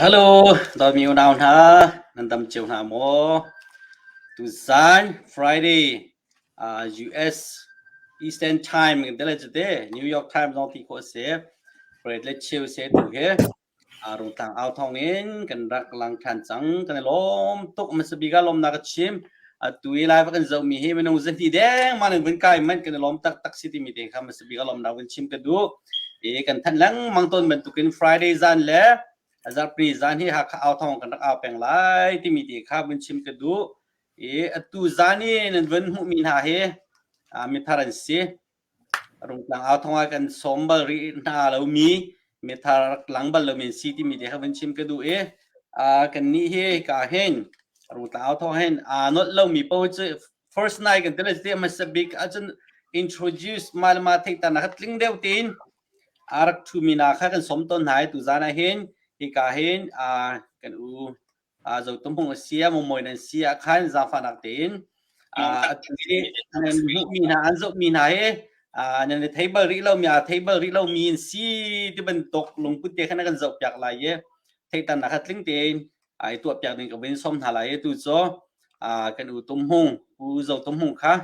Hello, dawtmi unau hna, nan dam cio hna maw? Tuzan Friday US Eastern Time kan ti lai cu te, New York Time zong ti khawh a si. Parade le cheu se tu hi Rungtlang au thawng in kan rak lang ṭhan cang. Kan i lawm tuk. Hmasa bik ah lawmnak ka chim. Atu i live kan zohmi hi minung zahnih dengmang in vun kai manh kan i lawm taktak si timi te kha hmasa bik ah lawmnak vun chim ka duh. I kan thanh lengmang tawn bantukin Friday zan le zarhpini zan hi Hakha au thawng kan rak au peng lai timi te kha vun chim ka duh. I atu zan i nan vun hmuhmi hna hi mithar an si. Rungtlang au thawng ah kan sawm bal rih hna lomi mithar rak lang bal lomi an si timi te kha vun chim ka duh i kannih hi hika hin Rungtlang au thawng hin aa nolh lomi paoh cu first night kan ti le ti hmasa bik ahcun introduce mah le mah theihternak kha tling deuh tein a rak ṭhumi hna kha kan sawm tawn hna i tuzaan ah hin hika hin kan u Zotumhung a si ah Momoin an si ah khan zaangfahnak tein atu hi nan hmuhmi hna an zohmi hna hi nan i thei bal rih lomi aa thei bal rih lomi an si ti bantuk lungput te khan kan zohpiak lai i theihternak kha tling tein ai tuahpiak ding ka vun sawm hna lai i tu cu. Kan u Tum Hmung, Pu Zo Tum Hmung kha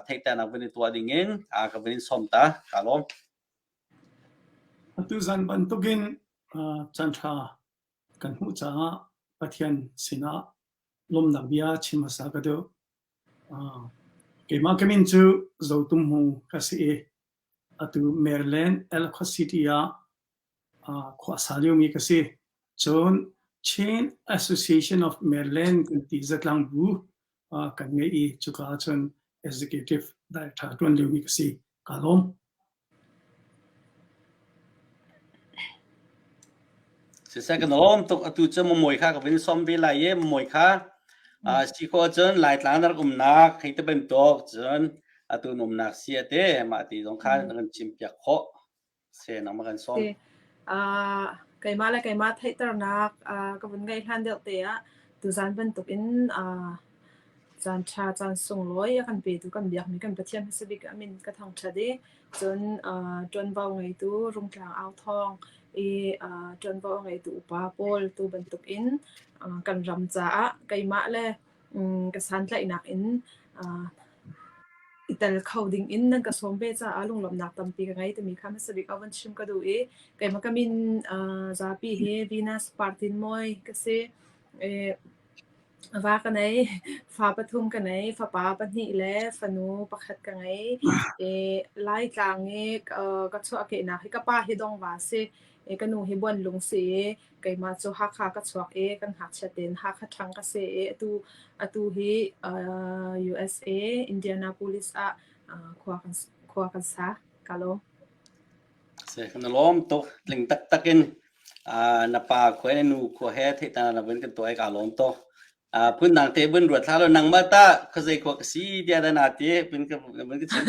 theihternak vun i tuah ding in ka vun in sawm ta. Ka lawm. Atu zan bantukin caan ṭha kan hmuh caah Pathian sinah lawmhnak bia chim hmasa ka duh. Keimah ka min cu Zo Tum Hmung ka si i atu Maryland Ellicott City ah khua a sa liomi ka si. Cun Chin Association of Maryland kan ti zatlang bu kan ngei i cuka ahcun executive director ṭuan liomi ka si. Kaa lawm. Siseh kan lawm tuk. Atu cu Mamawi kha ka vun sawm ve lai i Mamawi kha si khawh cun Laitlang na rak umnak hei ti bantuk cun atu na umnak si a ti mah ti zong kha na kan chimpiak khawh. Se nangmah kan sawm. Keimah le keimah theihternak ka vun ngeih hlan deuh te ah tuzaan bantukin caan ṭha caan sunglawi a kan petu kan biakmi kan Pathian hmasa bik a min ka thangṭhat i cun ṭuanvo ngeitu Rungtlang Authawng i ṭuanvo a ngeitu upa pawl tu bantukin kan ram caah keimah le ka santlaihnak in i tel kho dingin nan ka sawm ve caah lunglawmhnak tampi ka ngei timi kha hmasa bik ah von chim ka duh i keimah ka min zapi hi Venus Partinmawi ka si. Va ka nei, fa pathum ka nei, fapa pahnih le fanu pakhat ka ngei. Laitlang i ka chuahkehnak hi ka pa hi Dongva a si i ka nu hi Buanlung si i keimah cu Hakha ka chuak i kan ngakchia tein Hakha ṭhang ka si i atu hi USA Indianapolis ah khua kan sa. Ka lawm. Kan i lawm tuk. Tling taktak in na pa khua na nu khua he theihter na vun kan tuah i kaa lawm tuk. Phundang te vun ruat hlah law nangmah tah khuazei khua ka si tiah dah naa ti vun ka vun ka chim.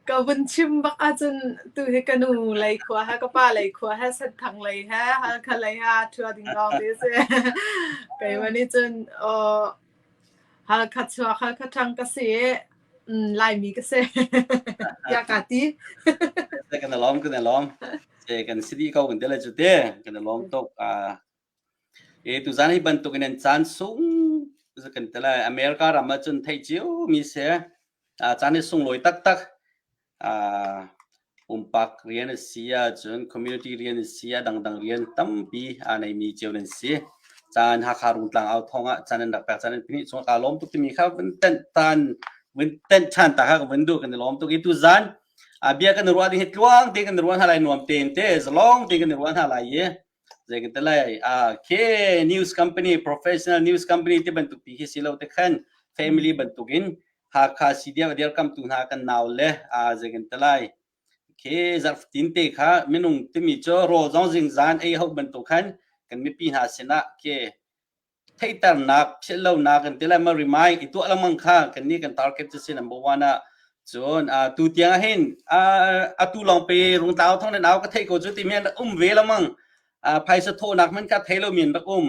Ka vun chim bak ahcun tu hi ka nu lei khua he ka pa lei khua he Senthang lei he Halkha lei he aa ṭhua ding lawng te a si. Keimah nih cun Halkha chuak Halkha ṭhang ka si i Laimi ka si tiah kaa ti. Kan i lawm kan i lawm. Kan si dih ko kan ti lai cu te. Kan i lawm tuk. Tuzaan hi bantuk in an caan sung kan ti lai. America ram ahcun theih cio mi si. Caan hi sunglawi taktak. Pumpak rian a si ahcun community rian a si ah dangdang rian tampi aa neimi cio nan si. Caan Hakha Rungtlang au thawng ah caan an rak pek caan an pahnih chung kaa lawm tuk timi kha vun tenh tan vun tenh ṭhan ta kha ka vun duh kan i lawm tuk i tuzaan bia kan i ruah ding hi tluang tein kan i ruah hna lai nuam tein te zalong tein kan i ruah hna lai i zei kan ti lai khi news company professional news company ti bantuk pi khi si lo te khan family bantuk in Hakha CDF a dirkamtu hna kan nau le zei kan ti lai khi zarhfatin te kha minung timi cu rawl zong zingzan ei ho bantuk khan kan mipi hna sinah khi theihternak philhlonak kan ti lai ma remind i tuah lengmang kha kan nih kan target cu si number one ah cun tu tiang ah hin atu lawng pe rungtlau thong le nau ka theih ko cu ti mi an rak um ve lengmang phaisa thawhnak hmanh ka thei lo mi an rak um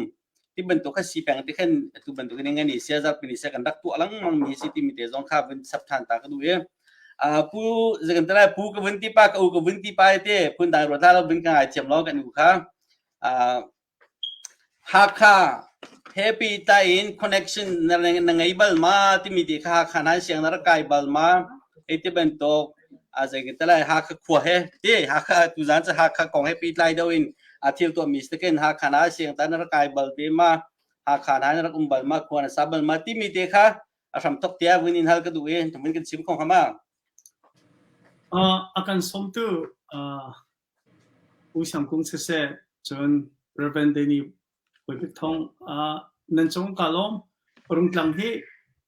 ti bantuk kha si peng ti khan atu bantuk in ngani sia zarpi ni sia kan rak tuah lengmang mi si ti mi te zong kha vun sap than ta ka duh i pu zakan tala pu ka vun ti pa ka u ka vun ti pa te phun dang ruat la lo vun ka ngai thiam lo kan u kha Hakha he pehtlai in connection na ngei bal ma timi ti kha Hakha nan siang na rak kai bal ma? Hei ti bantuk zei kan ti lai Hakha khua he ti Hakha tuzaan cu Hakha kong he pehtlai deuh in a thil tuahmi si takin Hakha na siang ta na rak kai bal ve ma? Hakha na rak um bal ma? Khua na sa bal ma? Timi te kha a hramthok tiah vun in hal ka duh i vun kan chim kho hnga ma? A kan sawmtu Pu Siang Kung siseh, cun Rev. Danny Bawi Thawng nan cung kaa lawm. Rungtlang hi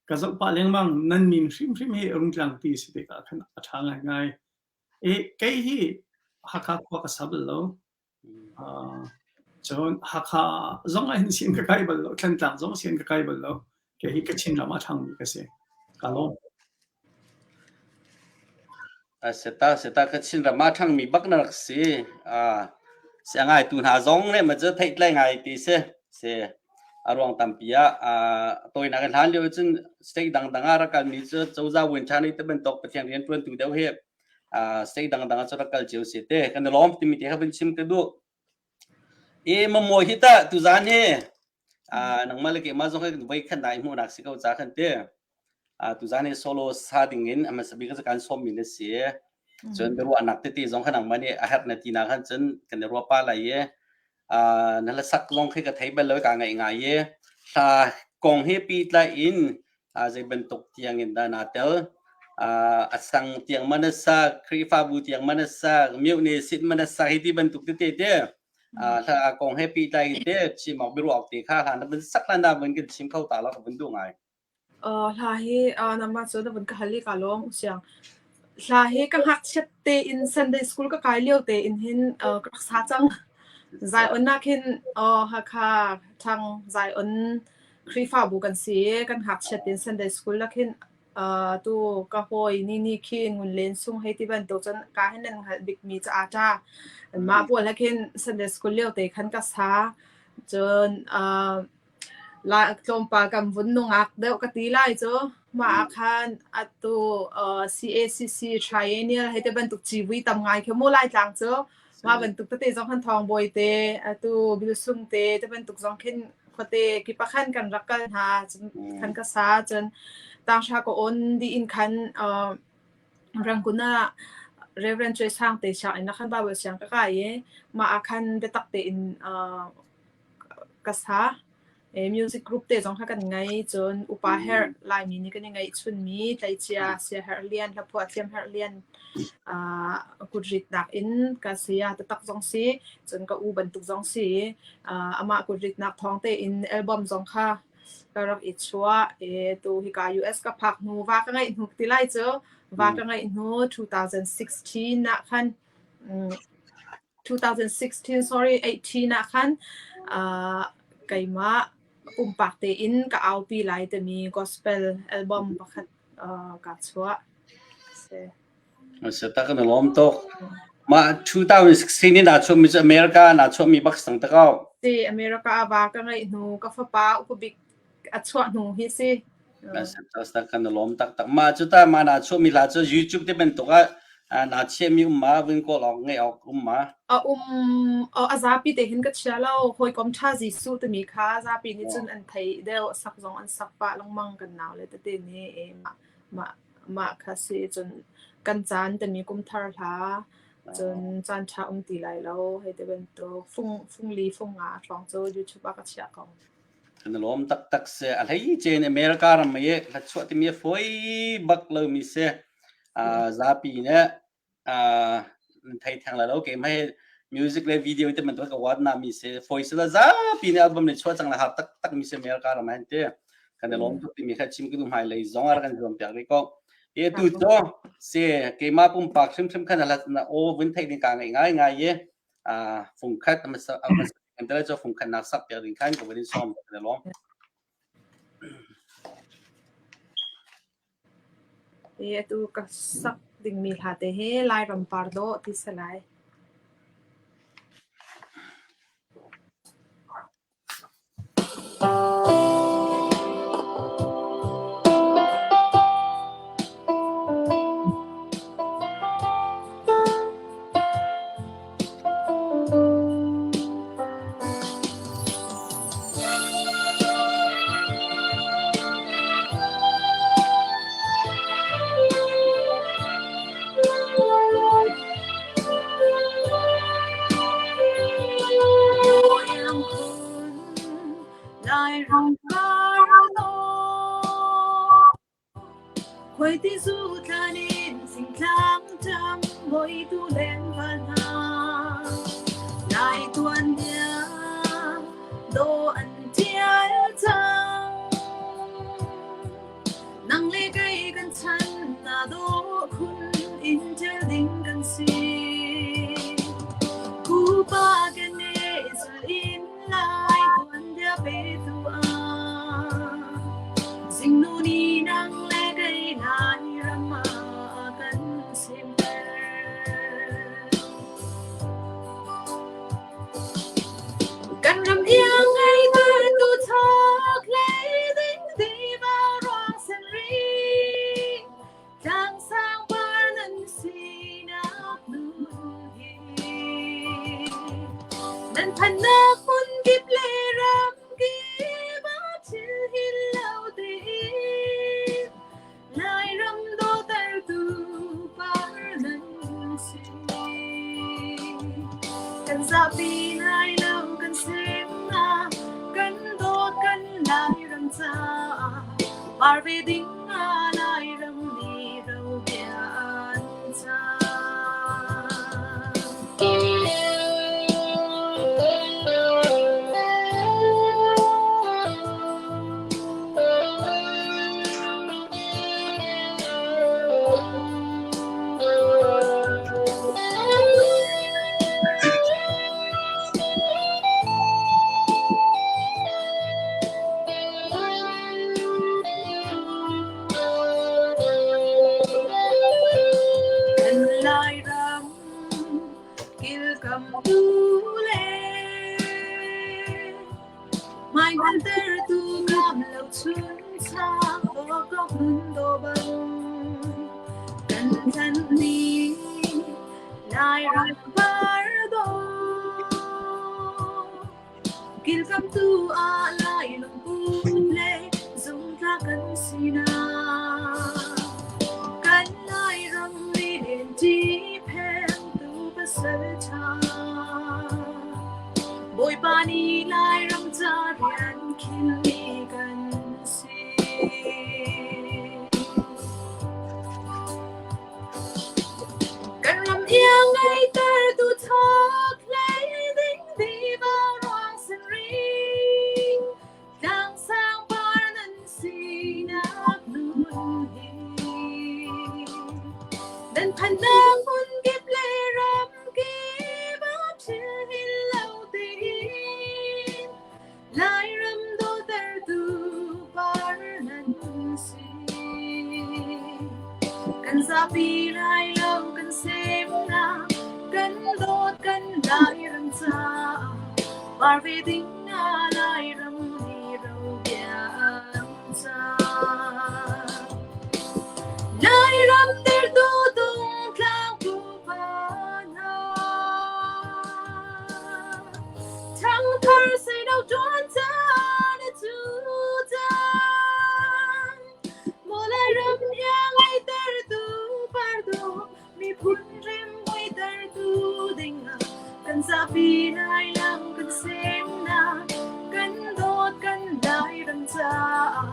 ka zoh pah lengmang. Nan min hrimhrim hi Rungtlang ti si tikah khan a ṭha ngaingai. I kei hi Hakha khua ka sa bal lo. Cun Hakha zong ah hin sian ka kai bal lo. Thlantlang zong sian ka kai bal lo. Kei hi Kachin ram ah ṭhangmi ka si. Kaa lawm. Seta seta Kachin ram ah ṭhangmi bak na rak si. Si a ngaitu hna zong nih ma cu theihtlai ngai ti si. Si a ruang tampi ah tawinak in hlan lio cun state dangdang ah rak kalmi cu cozah vuan ṭhan i ti bantuk Pathian rian ṭuantu deuh hi state dangdang ah cu rak kal cio si te. Kan i lawm timi te kha vun chim ka duh. I mamawi hi tah tuzaan hi. Nangmah le keimah zong hi voi khat na i hmuhnak si ko ca khan te. Tuzan hi solo sa ding in a hmasa bik kan sawmmi na si. Cun biaruahnak tete zong kha nangmah nih a herh na ti nak khan cun kan i ruah pah lai i na hlasak zong khi ka thei bal lo ka ngaih ngai i hla kong he pehtlai in zei bantuk tiang in dah naa tel a sang tiang man a sak Khrihfabu tiang man a sak mioh ne sit man a sak hi ti bantuk tete te hla kong he pehtlai in te chim awk biaruah awk te kha hla na vun sak hlan dah vun kan chim kho ta lo ka vun duh ngai. Hla hi nangmah cu na vun ka hal i kaa lawm siang. Hla hi ka ngakchiat tein Sunday school ka kai lio tein hin ka rak sa cang. Zion ah khin Hakha Thang Zion Khrihfabu kan si i kan ngakchiat tein Sunday school ah khin tu ka hawi Nini khi Ngun Len Sung hei ti bantuk cun ka hin nan hngalh bikmi cu aa ṭa. Mah pawl he khin Sunday school lio te khan ka sa. Cun Tlawmpal kan vun nungak deuh ka ti lai cu. Mah ah khan atu CACC Triennial hei ti bantuk civui tam ngai khi mu Laitlang cu. Mah bantuk tete zong khan Thawngbawi te, atu Bilsung te ti bantuk zong khin khuate kip ah khan kan rak kal hna. Khan ka sa cun tanghra ka awn dih in khan Rangoon ah Reverend Cuai Sang te sianginn ah khan Bible siang ka kai i mah ah khan biatak tein ka sa. Music group te zong kha kan ngei. Cun upa herh Laimi nih kan i ngeihchunmi tleicia Siaherh Lian, hlaphuah thiam Herh Lian kutritnak in ka saya taktak zong si. Cun ka u bantuk zong si. Amah kutritnak thawng tein album zong kha ka rak i chuah. Tu hika US ka phak hnu va ka ngeih hnu ti lai cu va ka ngeih hnu 2016 ah khan 2016 sorry 18 ah khan keimah pumpak tein ka aupi lai timi gospel album pakhat kaa chuah. Si. Tak na lawm tuk. Mah 2016 in naa chuahmi cu America naa chuahmi bak sang tak au. Si America a va ka ngeih hnu ka fapa upabik a chuah hnu hi si. Kan lawm taktak. Mah cu ta mah naa chuahmi hla cu YouTube te bantuk ah naa chiahmi um ma vun kawl awk ngeih awk um ma? A um a zapi te hin ka chia lo. Hawikom ṭha Jesuh timi kha zapi nih cun an thei deuh sak zong an sak pah lengmang kan nau le tete nih mah mah mah kha si cun kan caan timi kum thar hla cun caan ṭha um ti lai lo hei ti bantuk fung fung li fung nga hrawng cu YouTube ah ka chiah ko. Kan i lawm taktak si. A hleice in America ram i hlachuah timi a fawi bak lomi si. Zapi nih nan thei theng lai lo. Keimah hi music le video te bantuk ka wat na mi si. Fawi sila zapi nih album le chuah cang le har taktak mi si America ram ah hin ti. Kan i lawm tuk timi kha chim ka duh hmai lei zong ah kan zuam piak rih ko. E tu cu si keimah pumpak hrimhrim khan na aw vun theih ding ka ngai ngai ngai i fungkhat kan tel cu fungkhat nak sak piak ding khan ka van in sawm ka lawm. E atu ka sak dingmi hla te hi Lairam par dawh ti si lai. Khuaitizu thlan in singtlang ṭang hawitu leng val hna. Lai tuanbia dawh an ṭial cang. Nang le kei kan chan na dawh khun in ṭial ding kan si. Pupa kan i zulh in lai tuanbia petu ah. Zingnu ni nang le kei lai ram ah kan semter. Kan ram iang ngei tu thok lei ding tiva ruang sen ri tlang sang par nan si. Par ve ding ah Lairam nih robia an cang. Kan Lairam kilkam tu le Mai hngaltertu kam lo chuncha bawkok nun do bang kan than ni Lairam par do kilkamtu ah lai lungput le zungtla kan sinak kan Lairam lilen ti pheng tu pasal tha Bawipa nih Lairam ca rian khinmi kan si. Kan ram iang ngeitertu thawk hlei ding diva ruang sin ring tlang sang par nan sinak nun hi nan phannak hmun kip le ram kip ah thil hin lo tiin Lairam dawtertu par nan si. Kan zapi lai lo kan semnak kan dawt kan Lairam caah par ve ding na Lairam ni ro bia an cang. Lairam dirtu tung tlang pupa hna Thangthar seino ṭuan caan a cu cang. Maw Lairam iang ngeitertu pardo miphun rem muitertu dingah kan zapi lai lam kan semnak kan dawt kan Lairam caah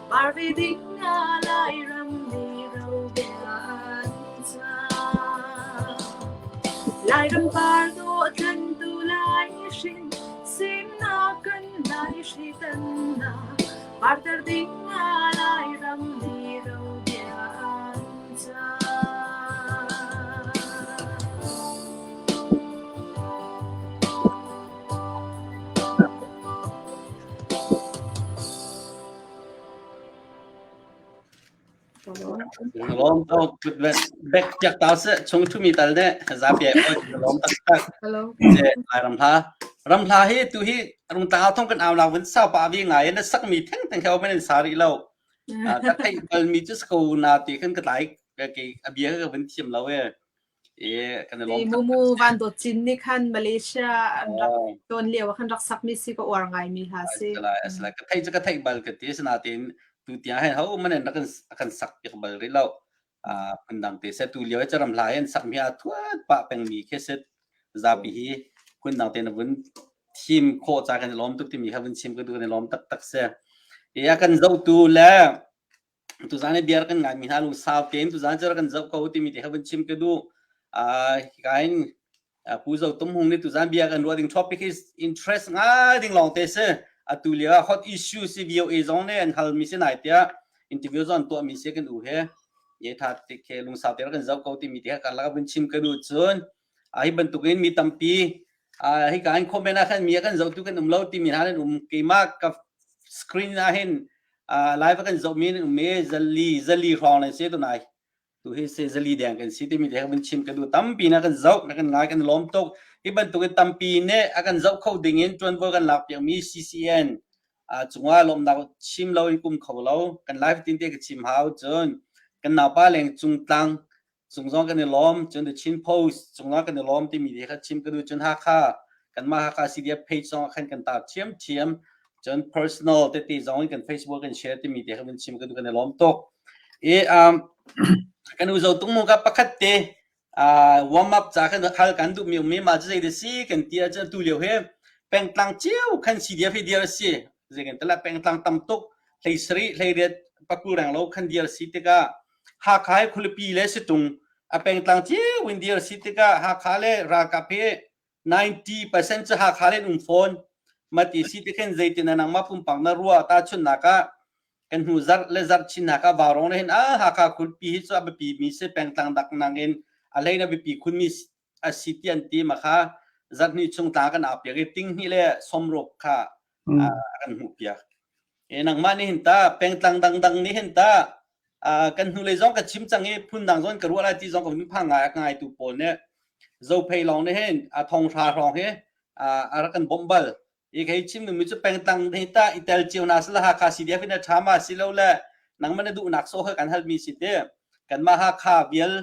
par ve ding ah Lairam nih robia an cang. Lairam par dawh tlantu lai hrin semnak kan lai hri tannak parter ding ah Lairam nih robia an cang. Lawm tuk bek piak ta se chung thu mi tal ne zapi ai oi lawm tak tak. Hello. Je lai ram hla. Ram hla hi tu hi rung ta thong kan aw la vun sa pa vi ngai na sak mi theng theng khau men sari lo. Ka thei bal mi chu ko na ti kan ka tlai ka ke abia ka vun thiam lo e. E kan lawm Ti Mumu Van Dawt Cin nih khan Malaysia an rak tawn lio ah khan rak sakmi si ka uar ngaimi hla si. Asala asala ka thei cu ka theih bal ka ti asinain tu tiang hin ho man in rak kan sak piak bal rih lo. Phundang te se tu lio caram hla hin sakmi a thuat pah pengmi khi si zapi hi phundang te na vun thim khawh ca kan i lawm tuk timi kha vun chim ka duh kan i lawm taktak si. E a kan zohtu le tuzan i bia kan ngaimi hna lungsau tein tuzan cu kan zoh ko timi te kha vun chim ka duh. Hika in Pu Zo Tum Hung nih tuzan bia kan ruah ding topic is interest ngai ding lawng te si. Atu lio ah hot issue si VOA zong nih an halmi si nai tiah interview zong an tuahmi si kan u he. Ye tha te khe lungsau te kan zoh ko timi te kha karlak vun chim ka duh cun hi bantukin mi tampi hika in comment ah khan mi a kan zohtu kan um lo timi hna nan um keimah ka screen ah hin live kan zohmi nan um i zali zali hrawng nan si tunai tu hi se zali deng kan si timi te kan chim ka du tampi na kan zoh na kan ngai kan lawm tuk hi bantukin tampi ne a kan zoh kho ding in tuanvo kan lak piak mi CCN cungah lawmnak chim lo in kum kho lo kan live tin te ka chim hau cun kan naupa leng cung tlang cung zong kan i lawm cun The Chin Post cungah kan i lawm timi te kha chim ka duh cun Hakha kanmah Hakha CDF page zong ah khan kan tar thiamthiam cun personal tete zong in kan Facebook kan share timi te kha vun chim ka duh kan i lawm tuk i um, kan u zo tung mu ka pakhat te uh, warm up ca kan hal kan duh mi ummi ma cu zei de si kan ti ahcun tu lio he pengtlang cio khan CDF hi dir a si zei kan tala pengtlang tam tuk. Hlei sarih hlei riat pakul reng lo khan dir si tikah Hakha hi khualipi le situng a pengtlang cio in dir si tikah Hakha le ralkap hi 90% cu Hakha le um fawn. Mati si ti khin zeitin nangmah pumpak na ruah ta chunnak ah kan hnu zarh le zarh chinnak ah vaurong le hin a Hakha khualipi hi cu a biapi mi si pengtlang dak nang in a hlei na biapi khun mi a si ti an ti ma kha zarhni chung tla kan au piak i ting hnih le sawmruk kha a kan hmuh piak. E nangmah nih hin ta pengtlang dangdang nih hin ta kan hnulei zong ka chim cang i phun dang zong ka ruah lai ti zong ka phang ngai a ngai tu pawl nih Zophei lawng nih hin a thong hra hrawng hi a rak kan bawmh bal. I kei chim mi cu pengtlang hi ta i tel cio na sila Hakha CDF in a ṭha ma si lo le nangmah na duhnak so kha kan hal mi si te. Kanmah Hakha vial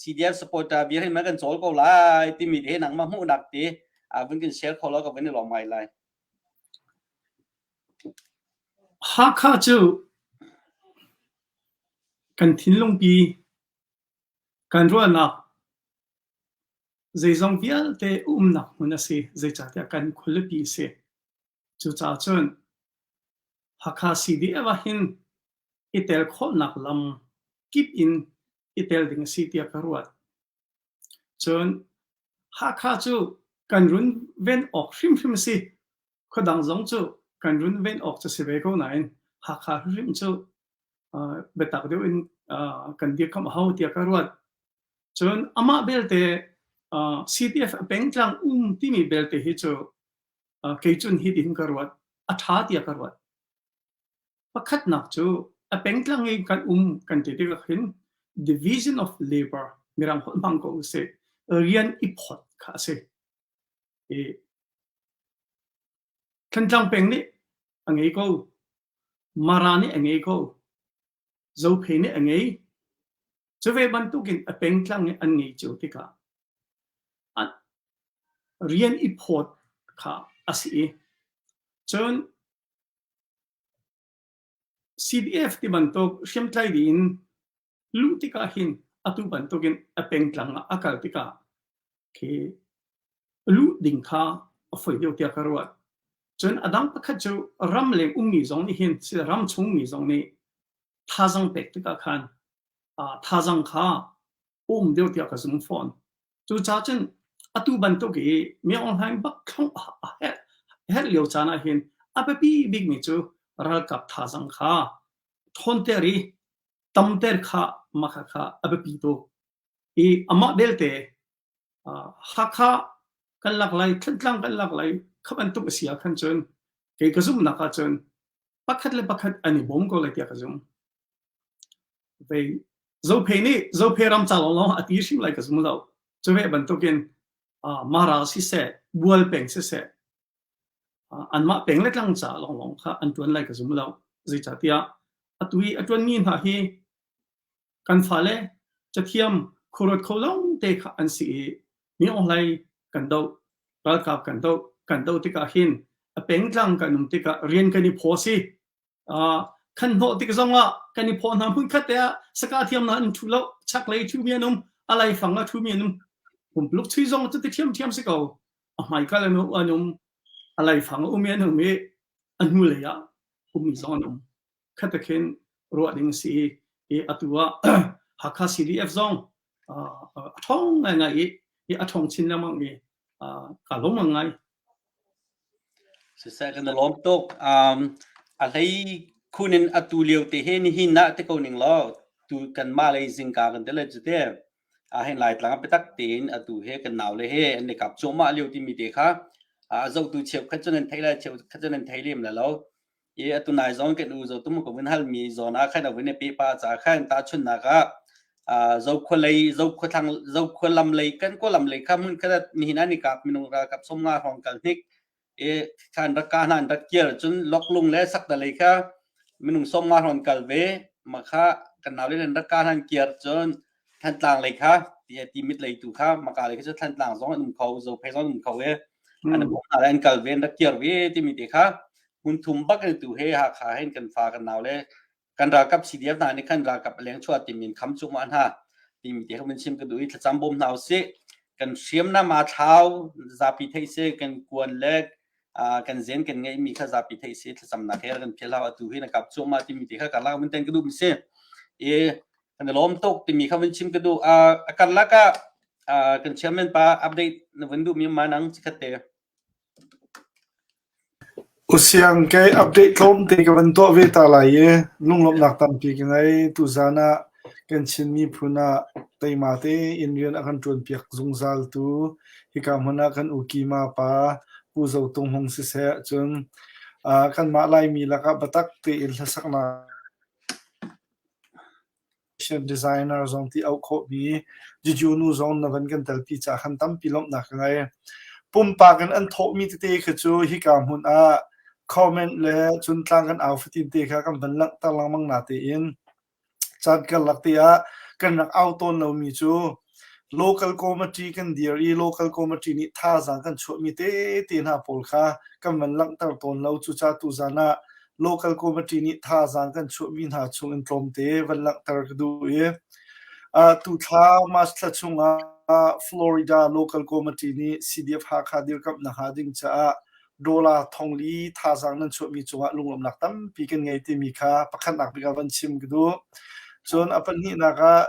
CDF supporter vial hin ma kan cawl ko lai timi te nangmah hmuhnak te vun kan share kho lo ka vun i lawm ngai lai. Hakha cu kan thinlungpi kan ruahnak zeizong vialte umnak hmun a si. Zeicahtiah kan khualipi a si. Cucaah cun Hakha CDF ah hin i tel khawhnak lam kip in i tel ding a si tiah ka ruat. Cun Hakha cu kan runven awk hrimhrim a si. Khuadang zong cu kan runven awk cu si ve ko nain Hakha hrimhrim cu biatak deuh in kan dirkamh a hau tiah ka ruat. Cun amah belte CDF a pengtlang um timi belte hi cu kei cun hitin ka ruat. A ṭha tiah ka ruat. Pakhatnak cu a pengtlang i kan um kan ti tikah hin division of labor mirang holh hmang ko usih rian i phawt kha a si. I Thantlang peng nih a ngei ko, Mara nih a ngei ko, Zophei nih a ngei. Cu ve bantukin a pengtlang i an ngei cio tikah rian i phawt kha a si i cun CDF ti bantuk hriamtlai ding in luh tikah hin atu bantukin a pengtlang ah a kal tikah khi luh ding kha a foi deuh tiah ka ruat. Cun a dang pakhat cu ramleng ummi zong nih hin ram chungmi zong nih thazang pek tikah khan thazang kha um deuh tiah ka zum fawn. Cucaah cun atu bantuk i mi online bak thlong a herh lio caan ah hin a biapi bikmi cu ralkap thazang kha ṭhawnter i tamter kha mah kha a biapi tuk. I amah belte Hakha kan lak lai, Thantlang kan lak lai, kha bantuk a si ah khan cun kei ka zumhnak ah cun pakhat le pakhat an i bawm ko lai tiah ka zum. Vei Zophei nih Zophei ram ca lawnglawng a ti hrim lai ka zum lo. Cu ve bantukin Mara siseh, Bual peng siseh, anmah peng le tlang ca lawnglawng kha an ṭuan lai ka zum lo. Zeicahtiah atu i a ṭuanmi hna hi kan fale cathiam khuaruat kho lawng te kha an si i mi aung kan doh, ralkap kan doh, kan doh tikah hin a pengtlang kan um tikah rian kan i phaw si. Khan hnawh tik zongah kan i phaw hna hmun khat te ah saka thiam hna an ṭhu lo chaklei ṭhu mi an um a laifang a ṭhu mi an um pumpuluk chui zong cu ti ṭhiamṭhiam si ko a hmaikal an um an um a laifang a um i an um i a hnulei ah ummi zong an um khat khin ruah ding si i atu ah Hakha CDF zong a ṭhawng ngaingai i a ṭhawng chin lengmang i ka lawm ngai. Siseh kan i lawm tuk. A hlei khun in atu lio te he nihin ah ti ko ning law tu kanmah lei zingka kan ti le cu te ahhin Laitlang ah biatak tein atu he kan naule he an i kap cuahmah lio timi te kha a zohtu cheukhat cu nan theih lai cheukhat cu nan thei lem lai lo. I atu nai zong kan u zo tum ko vun halmi zawn ah khan a vun i pe pa ca khan tahchunhnak ah Zokhua lei Zokhua thlang Zokhua lam lei kan kaw lam lei kha hmun khat nihin an i kap minung ralkap 50 hrawng kal hnik i khan rak ka hna an rak kir cun Loklung le Sakta lei kha minung 50 hrawng kal ve ma kha kan nau le an rak ka hna an kir cun Thantlang lei kha Timit lei tu kha maka lei kha cu Thantlang zong an um kho Zophei zong an um kho i an bawm hna le an kal ve an rak kir ve timi te kha hmun thum bak in tu he Hakha hin kan fa kan nau le kan ralkap CDF hna nih khan ralkap leng chuah tim in kham cuahmah hna timi te kha mun chim ka duh i thlacam bawm hna usih kan hriamnam aa thlau zapi theih si kan kuan le. Kan zen kan ngeihmi kha zapi theih si thlacamnak he kan phial hau atu hi na kap cuahmah timi te kha karlak mun ten ka duh mi si. I kan i lawm tuk timi kha vun chim ka duh. A karlak ah kan chairman pa update na vun duh mi ma nang chikhat te. Usiang kei update tlawmte ka van tuah ve ta lai i lunglawmhnak tampi ka ngei. Tuzaan ah kan Chin miphun ah teima tein rian a kan ṭuanpiak zungzaltu hika hmun ah kan u Kima pa Pu Zo Tung Hmung siseh cun kanmah Laimi lakah biatak tein hlasaknak Fashion designer zong ti auh khawhmi Juju nu zong na van kan telpi caah khan tampi lawmhnak ka ngei. Pumpak in an thawhmi tete kha cu hika hmun ah comment le cun tlang kan au fatin te kha kan van langhter lengmang na tein caan karlak te ah kan rak au tawn lomi cu local committee kan dir i local committee nih thazaang kan chuahmi tete hna pawl kha kan van langhter tawn lo. Cucaah tuzaan ah local committee nih thazaang kan chuahmi hna chung in tlawmte van langhter ka duh i tuthla March thla chungah Florida local committee nih CDF Hakha dirkamhnak hnga ding caah dollar thongli thazaang nan chuahmi cungah lunglawmhnak tampi kan ngei timi kha pakhatnak bik ah van chim ka duh. Cun a pahnihnak ah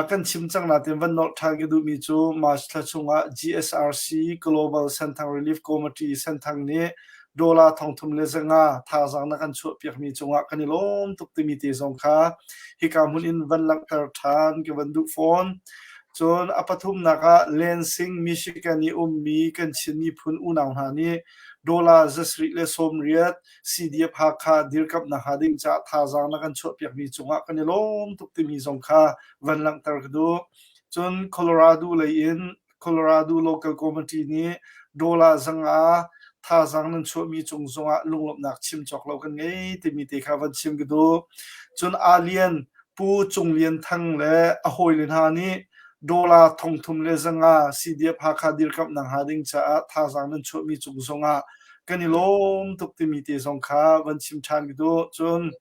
Kan chim cang nain van nolh ṭhan ka duhmi cu March thla chungah GSRC Global Senthang Relief Committee Senthang nih dollar 3500 thazaang na kan chuahpiakmi cungah kan i lawm tuk timi te zong kha hika hmun in van langhter ṭhan ka van duh fawn. Cun a pathumnak ah Lansing, Michigan i ummi kan Chin miphun unau hna nih dollar 780 CDF Hakha dirkamhnak hnga ding caah thazaang na kan chuahpiakmi cungah kan i lawm tuk timi zong kha van langhter ka duh. Cun Colorado lei in Colorado Local Committee nih dollar 500 thazaang nan chuahmi cung zongah lunglawmhnak chim cawk lo kan ngei timi te kha van chim ka duh. Cun Alian Pu Cung Lian Thang le a hawile hna nih dollar 3500 CDF Hakha dirkamhnak hnga ding caah thazaang nan chuahmi cung zongah kan i lawm tuk timi te zong kha van chim ṭhan ka duh. Cun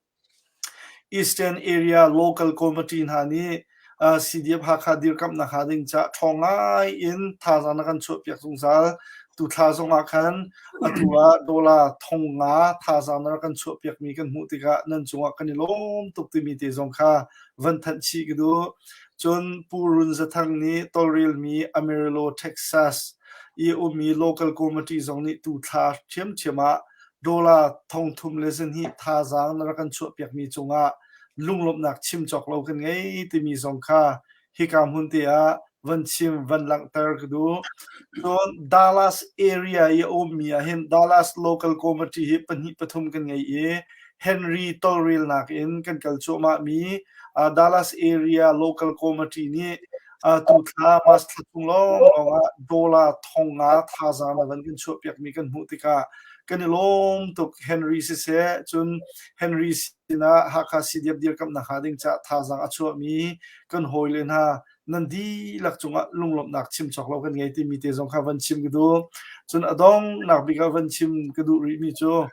Eastern Area Local Committee hna nih CDF Hakha dirkamhnak hnga ding caah ṭhawng ngai in thazaang na kan chuahpiak zungzal. Tu thla zongah khan atu ah dollar 5,000 thazaang na rak kan chuahpiakmi kan hmuh tikah nan cungah kan i lawm tuk timi te zong kha van thanh chih ka duh. Cun Pu Run Za Thang nih tawlrelmi Amarillo, Texas i ummi local committee zong nih tu thla ṭhiamṭhiam ah dollar 3200 thazaang na rak kan chuahpiakmi cungah lunglawmhnak chim cawk lo kan ngei timi zong kha hika hmun te ah van chim van langhter ka duh. Cun Dallas area i a ummi ah hin Dallas local committee hi pahnih pathum kan ngei i Henry tawlrelnak in kan kal cuahmahmi Dallas area local committee nih Tu thla March thla chung lawnglawng ah dollar 5,000 thazaang na van kan chuahpiakmi kan hmuh tikah kan i lawm tuk. Henry siseh, cun Henry sinah Hakha CDF dirkamhnak hnga ding caah thazaang a chuahmi kan hawile hna nan dihlak cungah lunglawmhnak chim cawk lo kan ngei timi te zong kha van chim ka duh. Cun a donghnak bik ah van chim ka duh rihmi cu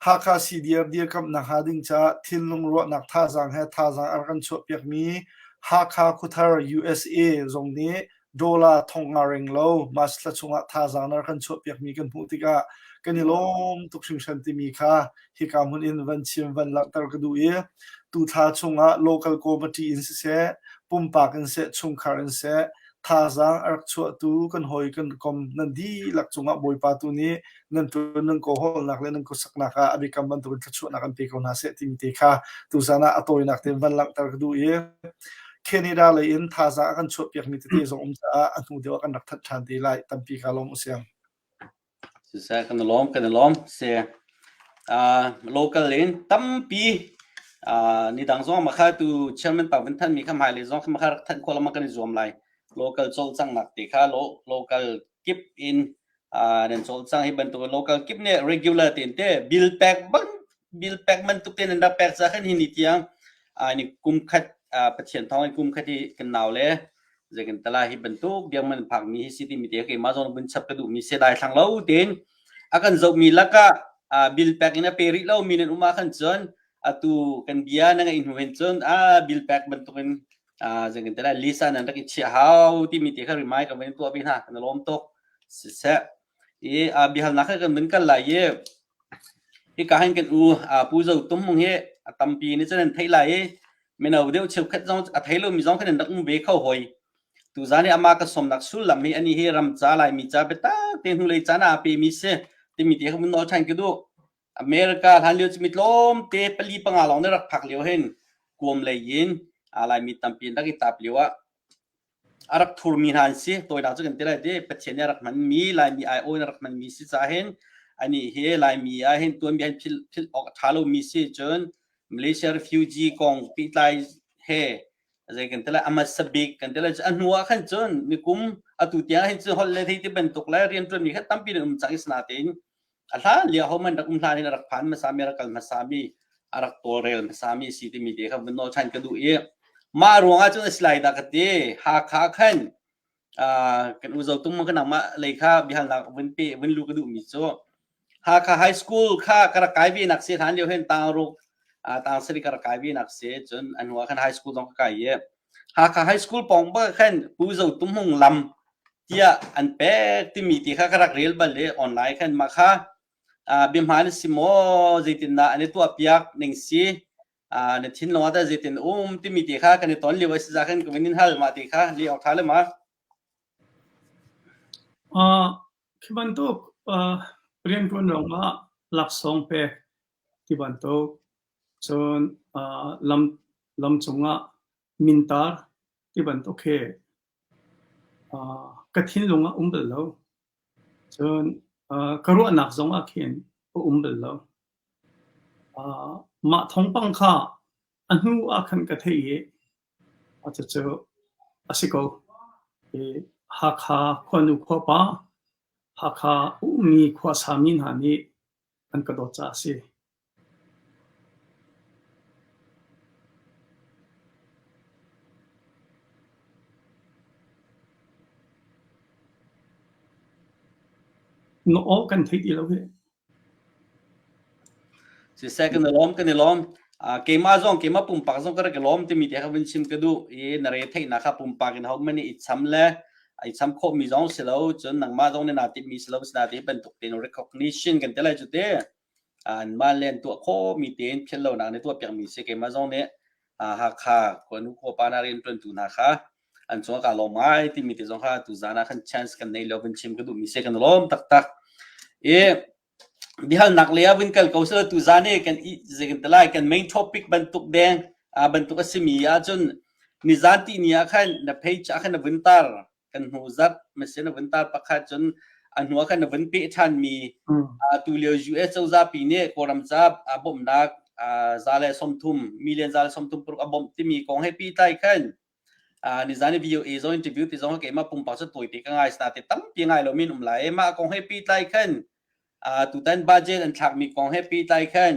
Hakha CDF dirkamhnak hnga ding caah thinlung ruahnak thazaang he thazaang a rak kan chuahpiakmi Hakha Khuathar USA zong nih dollar 5,000 reng lo March thla chungah thazaang na rak kan chuahpiakmi kan hmuh tikah kan i lawm tuk hringhran timi kha hika hmun in van chim van langhter ka duh i tu thla chungah local committee in siseh pumpak in seh chungkhar in seh thazaang a rak chuahtu kan hawi kan kom nan dihlak cungah Bawipa tu nih nan ṭuan nan kawhawlnak le nan khuasaknak ah a biakam bantukin thluachuahnak an pe ko hna seh timi te kha tuzan ah a tawinak tein van langhter ka duh i Canada lei in thazaang a kan chuahpiakmi tete zong um caah a hnu deuh ah kan rak thanh ṭhan te lai tampi ka lawm usiang. Siseh kan i lawm kan i lawm si local in tampi ni dang zong makha tu chairman pa vun than mi kha hmailei zong kha makha rak thanh khawh lama kan i zuam lai local cawlcanghnak te kha local kip in nan cawlcang hi bantuk local kip nih regular tein te bill pek bang bill pek bantuk te nan rak pek ca khan hi ni tiang ni kum khat Pathian thawng in kum khat hi kan nau le zeikan tala hi bantuk biang man phak mi hi si ti mi te keimah zong vun chap ka duh mi se dai thlang lo tein a kan zoh mi lakah bill pek in a pe rih lo mi nan um ah khan cun atu kan bia na ngaih hnu hin cun a bill pek bantuk in zeikan tala lisa nan rak i chiah hau ti mi te kha remind ka van tuah ve hna kan lawm tuk. Siseh. I biahalnak he kan vun kal lai i hika hin kan u Pu Zo Tum Hmung hi a tampi nih cun an theih lai i mino deuh cheukhat zong a thei lomi zong khan an rak um ve kho hoi. Tuzaan i amah ka sawmnak sullam hi ani hi ramca Laimi ca biatak te hnulei caan ah aa pemi si timi te kha vun nawl ṭhan ka duh. America hlan lio cu mi tlawmte pali panga lawng nih rak phak lio hin kuam lei in Laimi tampi an rak i tap lio ah a rak thurmi hna an si. Tawinak cu kan ti lai ti Pathian nih a rak hmanmi Laimi aiawh in a rak hmanmi si caah hin anih hi Laimi ah hin tuanbia hin philh, philh awk a ṭha lomi si cun Malaysia refugee kong pehtlai he zei kan ti lai a hmasa bik kan ti lai a hnu ah khan cun nikum atu tiang hin cun holh le thei ti bantuk le rianṭuanmi kha tampi in um cang i sinatein a hlan lio ho man rak um hlan in a rak phan hmasa mi a rak kal hmasa mi a rak tawlrel hmasa mi si timi te kha vun nawl ṭhan ka duh i mah ruang ah cun a si lai dah ka ti Hakha khan kan u zo tung kan nangmah lei kha biahalnak vun pe vun lu ka duh mi cu Hakha High School kha ka rak kai ve nak si hlan lio hin tang ruk tang sari ka rak kai ve nak si cun a hnu ah khan high school zong ka kai i Hakha High School pawng bak khan Pu Zo Tum Hmung lam tiah an pek timi ti kha ka rak rel bal i online khan mah kha biahmaan si maw zeitindah an i tuahpiak ning si na thinlung ah tah zeitin um timi ti kha kan i ton lio a si za khan ka vun in hal mah ti kha li awk ṭha le ma. Khi bantuk rianṭuan ruangah laksawng pek ti bantuk cun lam lam cungah mintar ti bantuk hi ka thinlung ah um bal lo. Cun ka ruahnak zong ah khin a um bal lo. Mah thawngpang kha a hnu ah khan ka theih i cucu a si ko. Hakha khuanu khuapa, Hakha ummi khuasami hna nih an ka dawt caah a si. Na aw kan thei ti lo hih. Siseh kan i lawm kan i lawm. Keimah zong keimah pumpak zong ka rak i lawm timi te kha vun chim ka duh i na re theihnak kha pumpak in hohmanh nih i cham le ai cham khawhmi zong si lo cun nangmah zong nih naa timhmi si lo sina ti bantuk tein recognition kan ti lai cu te. Anmah le an tuah khawhmi tein philh lonak nih tuah piakmi si keimah zong nih Hakha khuanu khuapa na rianṭuantu hna kha an cungah kaa lawm ngai timi te zong kha tuzaan ah khan chance kan nei lo vun chim ka duhmi si kan lawm taktak. I biahalnak lei ah vun kal ko selaw tuzaan i kan i zei kan ti lai kan main topic bantuk deng bantuk a simi ahcun nizan ti ni ah khan na page ah khan na vun tar kan hnu zarh masin a vun tar pakhat cun a hnu ah khan a vun peh ṭhanmi tu lio US cozah pi nih Kawlram ca a bawmhnak 130 million 136 a bawmh timi kong he pehtlai khan nizan i VOA zong interview ti zong keimah pumpak cu tawite ka ngai sna te tampi ngai lo min um lai mah kong he pehtlai khan tutan budget an thlakmi kong he pehtlai khan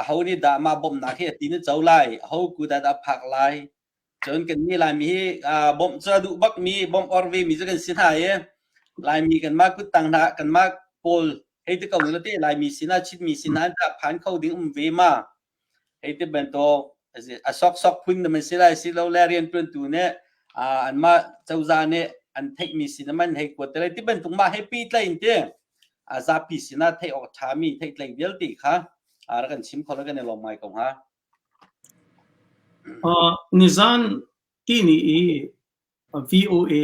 ho nih dah mah bawmhnak hi a ti na co lai ho ku dah dah phak lai Cun kannih Laimi hi bawmh cu a duh bakmi, bawmh or vemi cu kan si hna i Laimi kanmah kuttang hna, kanmah Kawl hei ti ko ning te Laimi sinah Chinmi sinah dah phan kho ding um ve ma? Hei ti bantuk a soksok phun na man si lai si lo le rianṭuantu nih anmah cozah nih an theihmi sin man hei kuat te lai ti bantuk mah he pehtlaih in ti zapi sinah theih awk ṭhami theihtlei vialte kha rak kan chim kho le kan i lawm ngai ko hnga. Nizan tihni i VOA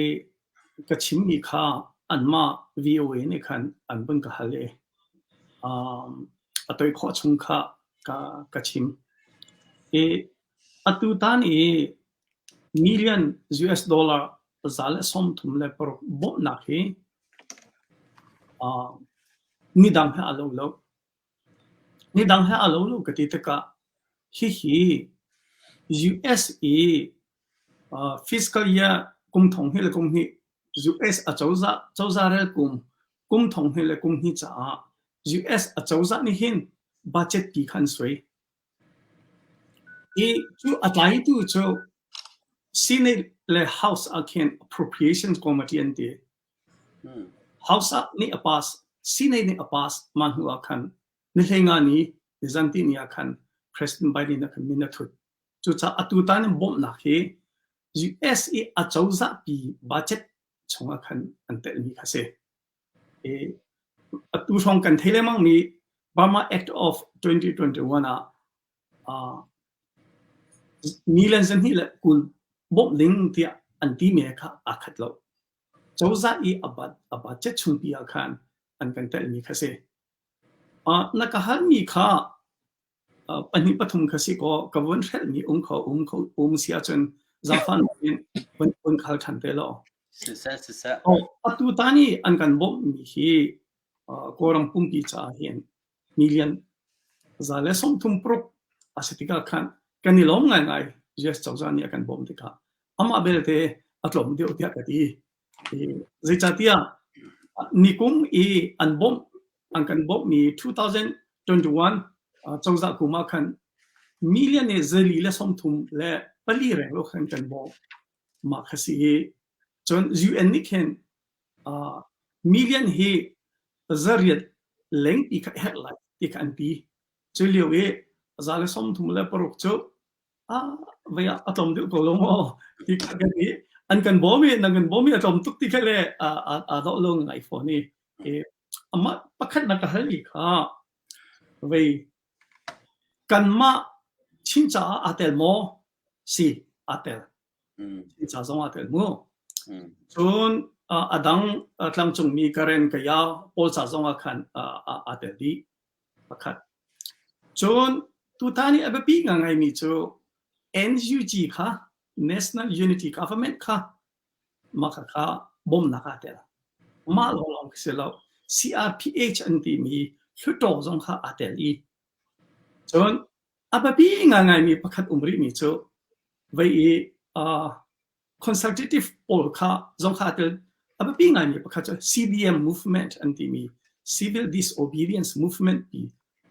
ka chimmi kha anmah VOA nih khan an vun ka hal i a toi khawh chung kha ka chim. I atutan i million US dollar 136 bawmhnak hi nidang he aa lo lo. Nidang he aa lo lo ka ti tikah hihi US i fiscal year kum thong hnih le kum hnih US acozah cozah rel kum kum thong hnih le kum hnih caah US acozah nih hin budget ti kha an suai. I cu a tlaitu cu Senate le House ah khin Appropriations Committee an ti. House ah nih a pass, Senate nih a pass mah hnu ah khan ni hleinga ni nizan ti ni ah khan President Biden ah khan min a thut. Cucaah atutan in bawmhnak hi US i acozah pi budget chungah khan an telmi kha si. I atu hrawng kan thei lengmang mi Burma Act of 2021 ah uh, million zahnih le 20 bawmh ding tiah an timi kha aa khat lo. Cozah i a a budget chungpi ah khan an kan telmi kha si. Uh, na ka halmi kha pahnih pathum kha si kaw ka vun hrelhmi um kho um kho um si ahcun zaangfah in vun vun khal ṭhan te law. Siseh siseh. Oh, atu tan i an kan bawmhmi hi Kawlram pumpi caah hin million 136 a si tikah khan kan i lawm ngaingai US cozah nih a kan bawmh tikah amah belte a tlawm deuh tiah ka ti. Zeicahtiah nikum i an bawmh an kan bawmhmi 2021 cozah kum ah khan million i 434 renglo khan kan bawmh. Mah kha si i cun UN nih khin million hi 800 lengpi kha herh lai ti kha an ti. Cu lio i 136 cu ah vei ah a tlawm deuh ko lo maw ti kha kan i an kan bawm i nan kan bawm i a tlawm tuk ti kha le aa dawh lo ngai fawn i amah pakhat na ka hal i kha vei kanmah Chin caah aa tel maw si aa tel Chin ca zong aa tel mu cun a dang tlangcungmi Karen Kaya pawl ca zong ah khan aa tel dih pakhat. Cun tutan i a biapi ngaingaimi cu NUG kha National Unity Government kha mah kha bawmnak aa tel. Mah lawnglawng khi si lo. CRPH an timi Hluttaw zong kha aa tel i cun a biapi ngaingaimi pakhat um rihmi cu vei i uh, consultative pawl kha zong kha tel a biapi ngaimi pakhat cu CDM movement an timi civil disobedience movement pi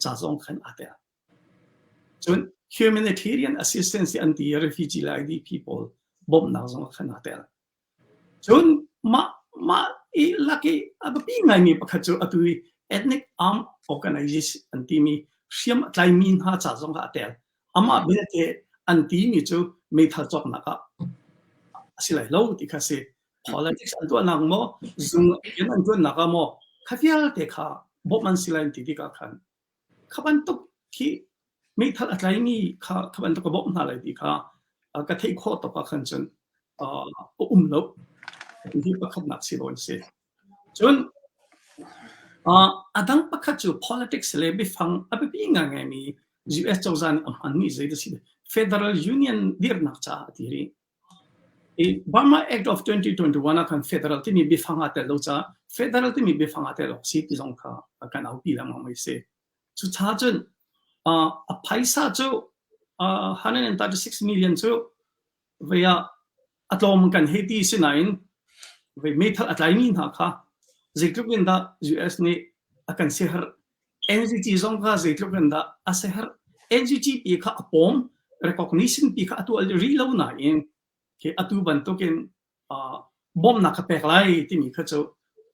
ca zong khan aa tel. Cun humanitarian assistance an ti refugee le IDP pawl bawmhnak zong khan aa tel. Cun mah mah i lak i a biapi ngaimi pakhat cu atu i ethnic armed organization an timi hriam a tlaimi hna ca zong kha a tel. Amah belte an timi cu meithal cawknak ah a si lai lo ti kha si. Politics an tuahnak maw, zung rian an tuannak ah maw, kha vialte kha bawmh an si lai ti tikah khan kha bantuk khi meithal a tlaimi kha kha bantuk ka bawmh hna lai ti kha ka theih khawh tawk ah khan cun a um lo. Hi pakhatnak si lo an si. Cun a dang pakhat cu politics le biafang a biapi ngaingaimi US cozah nih a hmanmi zei dah si Federal Union dirhnak caah a ti rih. I Burma Act of 2021 ah khan federal timi biafang aa tel lo caah federal timi biafang aa tel awk si ti zong kha kan aupi lengmang mai si. Cucaah cun a phaisa cu 136 million cu vei ah a tlawm kan hei ti si nain vei meithal a tlaimi hna kha zeitluk in dah US nih a kan siaherh NGG zong kha zeitluk in dah a siaherh NGG pi kha a pawm recognition pi kha a tuah rih lo nain khi atu bantukin bawmhnak ka pek lai timi kha cu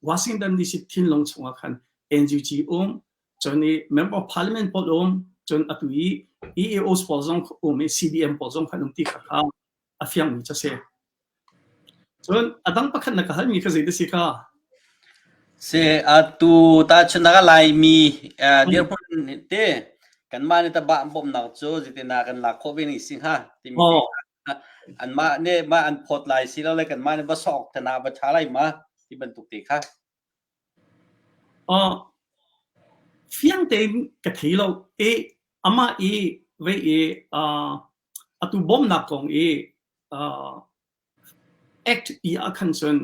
Washington DC thinlung chungah khan NGG um cun i member of parliament pawl um cun atu i EAOs pawl zong um i CDM pawl zong khan um ti kha kha a fiangmi cu a si. Cun a dang pakhat na ka halmi kha zei si kha? Si atu tahchunhnak ah Laimi dirhmun te kanmah nih tah bawmhnak cu zeitindah kan lak khawh ve ning si hnga timi anmah nih mah an phawt lai si lo le kanmah nih va sok thana va ṭha lai ma ti bantuk te kha. Fiang tein ka thei lo i amah i vei i atu bawmhnak kong i Act i ah khan cun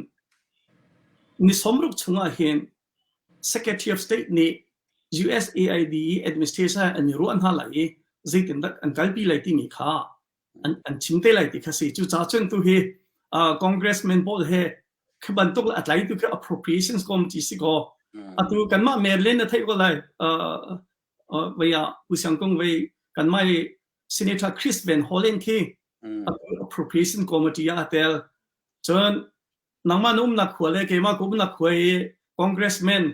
ni 60 chungah hin Secretary of State nih USAID administration an i ruah hna lai i zeitindah an kalpi lai timi kha an, an chim te lai ti kha si. Cucaah cun tu hi uh, congressman pawl he khi bantuk le a tlaitu khi appropriations committee si ko. Atu kanmah Maryland na theih ko lai. Uh, uh, vei ah Usiang Kung vei kanmah i Senator Chris Van Hollen khi appropriation committee ah a tel. Cun nangmah na umnak khua le keimah ka umnak khua i congressman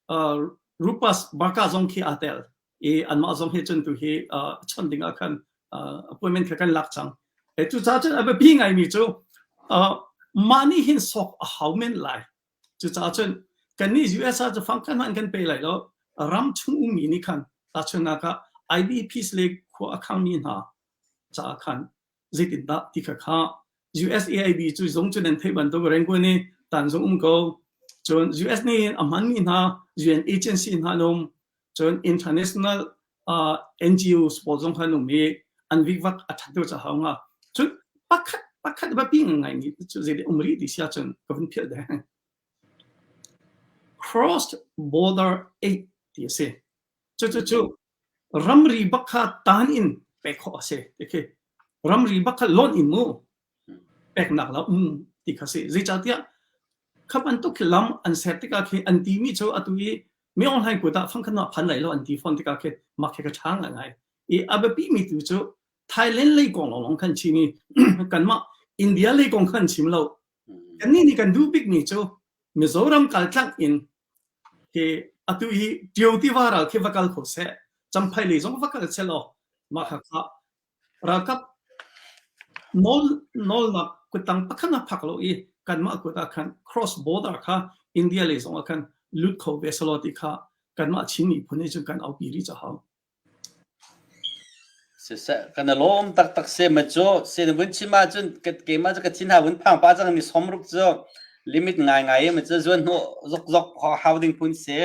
uh, Rupas Barka zong khi aa tel i anmah zong hi cun tu hi uh, chon ding ah khan uh, appointment kha kan lak cang. E cu ca cun a biapi ngaimi cu uh, mah nih hin sok a hau men lai. Cucaah cun Kannih US ah cu fangkhat hmanh kan pe lai lo. Ram chung ummi nih khan tahchunhnak ah IDPs le khua a khangmi hna caah khan zeitindah ti kha kha USAID cu zung cu nan theih bantuk Rangoon i tan zung um ko. Cun US nih a hmanmi hna UN agency hna an um. Cun international uh, NGOs pawl zong kha an um i an vikvak a ṭhat deuh caah nga. Cun pakhat pakhat biapi ngai mi cu zei um rih ti si ahcun ka vun philh deng. Cross border aid ti a si. Cucu cu ramri bak kha tan in pek khawh a si. Ti ramri bak kha lonh in mu peknak la um ti kha si. Zeicahtiah kha bantuk khi lam an ser tikah khi an timi cu atu i mi online kut ah fangkhat na phan lai lo an ti fawn tikah khi mah khi ka ṭha ngai. I a biapi mi tu cu Thailand lei kong lawng khan chim i kanmah India lei kong khan chim lo. Kannih nih kan duh bikmi cu Mizoram kaltlang in hi atu hi Tio tiva ral khi va kal kho seh, Champhai lei zong va kal seh law mah kha kha ralkap nawl nawlnak kuttang pakhat ah phak lo i kanmah kut ah khan cross border kha India lei zong ah khan lut kho ve selaw ti kha kanmah Chin miphun nih cun kan aupi rih caw. Siseh, kan i lawm taktak se ma cu se na vun chim ahcun keimah cu ka thin ha vun phang pah cang mi somruk cu limit ngai ngai ma cu zuan hnu zok zok hau ding phun si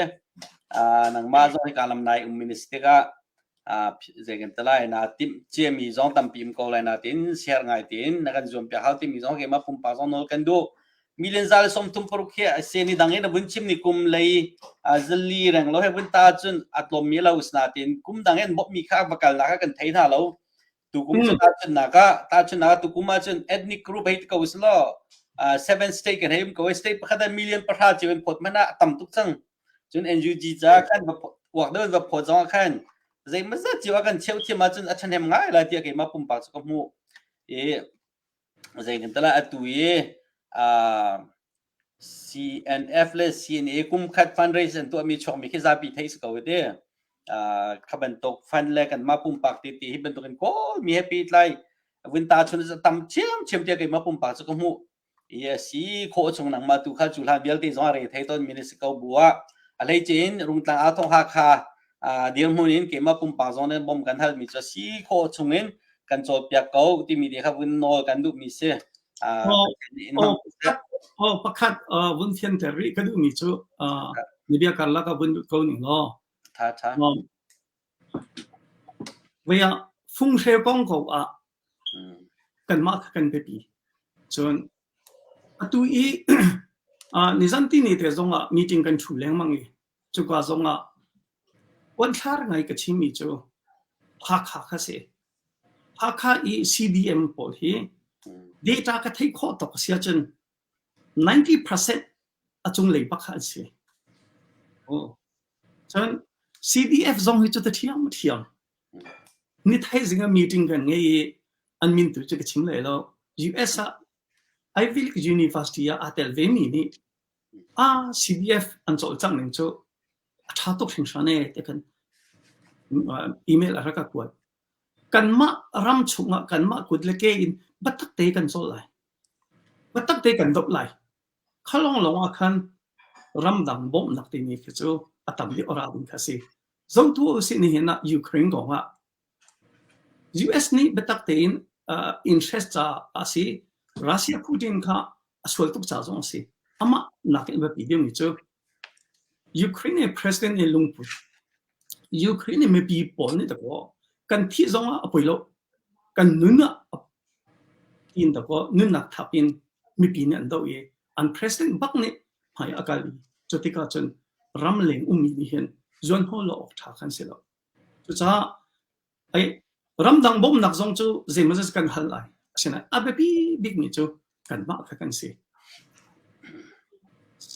nangmah zong hi ka lam nai um mi na si tikah zei kan ti lai na timh ciami zong tampi um ko lai na tin share ngai tin na kan zuam piak hau timi zong keimah pumpak zong nawl kan duh million za le 36 khi a se ni dang in a vun chim ni kum lei zali reng lo he vun ta cun a tlawm mi lo natin kum dang in bawmh mi kha va kal nak kan thei hna lo tu kum cu ta chun nak ah ta chun nak tu kum ah cun ethnic group hei ko slo seven state kan hei um ko state pakhat ah million pahra chiu in phot mana tam tuk cang cun NUG ca khan va uak deuh va phot zong ah khan zeimazat chiu a kan cheu thiam ahcun a ṭhahnem ngai lai tiah keimah pumpak cu ka hmuh i Zeitintiah atu i CNF le CNA kum khat fundraise an tuahmi chuakmi khi zapi theih si ko ti. Kha bantuk fund le kanmah pumpak tete hi bantukin Kawlmi he pehtlai vun ta chun tam ṭhiamṭhiam tiah keimah pumpak cu ka hmuh. I a si khawh chung nangmah tu kha cu hlan vialte zong a re thei tawn mi na si ko bu ah a hleice in Rungtlang aa thawng Hakha dirhmun in keimah pumpak zong nih bawm kan halmi cu a si khawh chung in kan cawlpiak ko timi te kha vun nawl kan duhmi si. Oh, pakhat vun fianter rih ka duhmi cu na bia karlak ah vun lut ko ning law. Tha tha. Vei ah funghreu kong ko ah kanmah kha kan biapi. Cun atu i nizan ti ni te zong ah meeting kan ṭhu lengmang i Cuka zongah uanthlar ngai ka chimmi cu Hakha kha si. Hakha i CDM pawl hi data ka theih khawh tawk a si ahcun 90% a cunglei bak kha an si. Oh. Cun CDF zong hi cu ta ṭhiam ṭhiam. Ni thaizing ah meeting kan ngei i an min tu cu ka chim lai lo. US ah Ivy League University ah aa tel vemi nih Ah CDF an cawlcangh ning cu a ṭha tuk hringhran ee ti khan email a rak ka kuat. Kanmah ram chungah kanmah kut le ke in biatak te kan cawl lai. Biatak te kan doh lai. Kha lawnglawng ah khan ramdang bawmhnak timi khi cu a tam deuh a ra ding kha a si. Zotu usih nihin ah Ukraine kong ah US nih biatak tein interest ca a si. Russia Putin kha a sual tuk ca zong a si. Amah nakin a biapi deuhmi cu Ukraine president nih lungput Ukraine mipi pawl nih dakaw kan thih zong ah a poi lo kan nun ah tiin dakaw nunnak thap in mipi nih an doh i an president bak nih hmai a kal i cu tikah cun ramleng ummi nih hin zuanhaw lo awk ṭha kan si lo. Cucaah ramdang bawmhnak zong cu zeimawzat kan hal lai. Asinain a biapi bikmi cu kanmah kha kan si.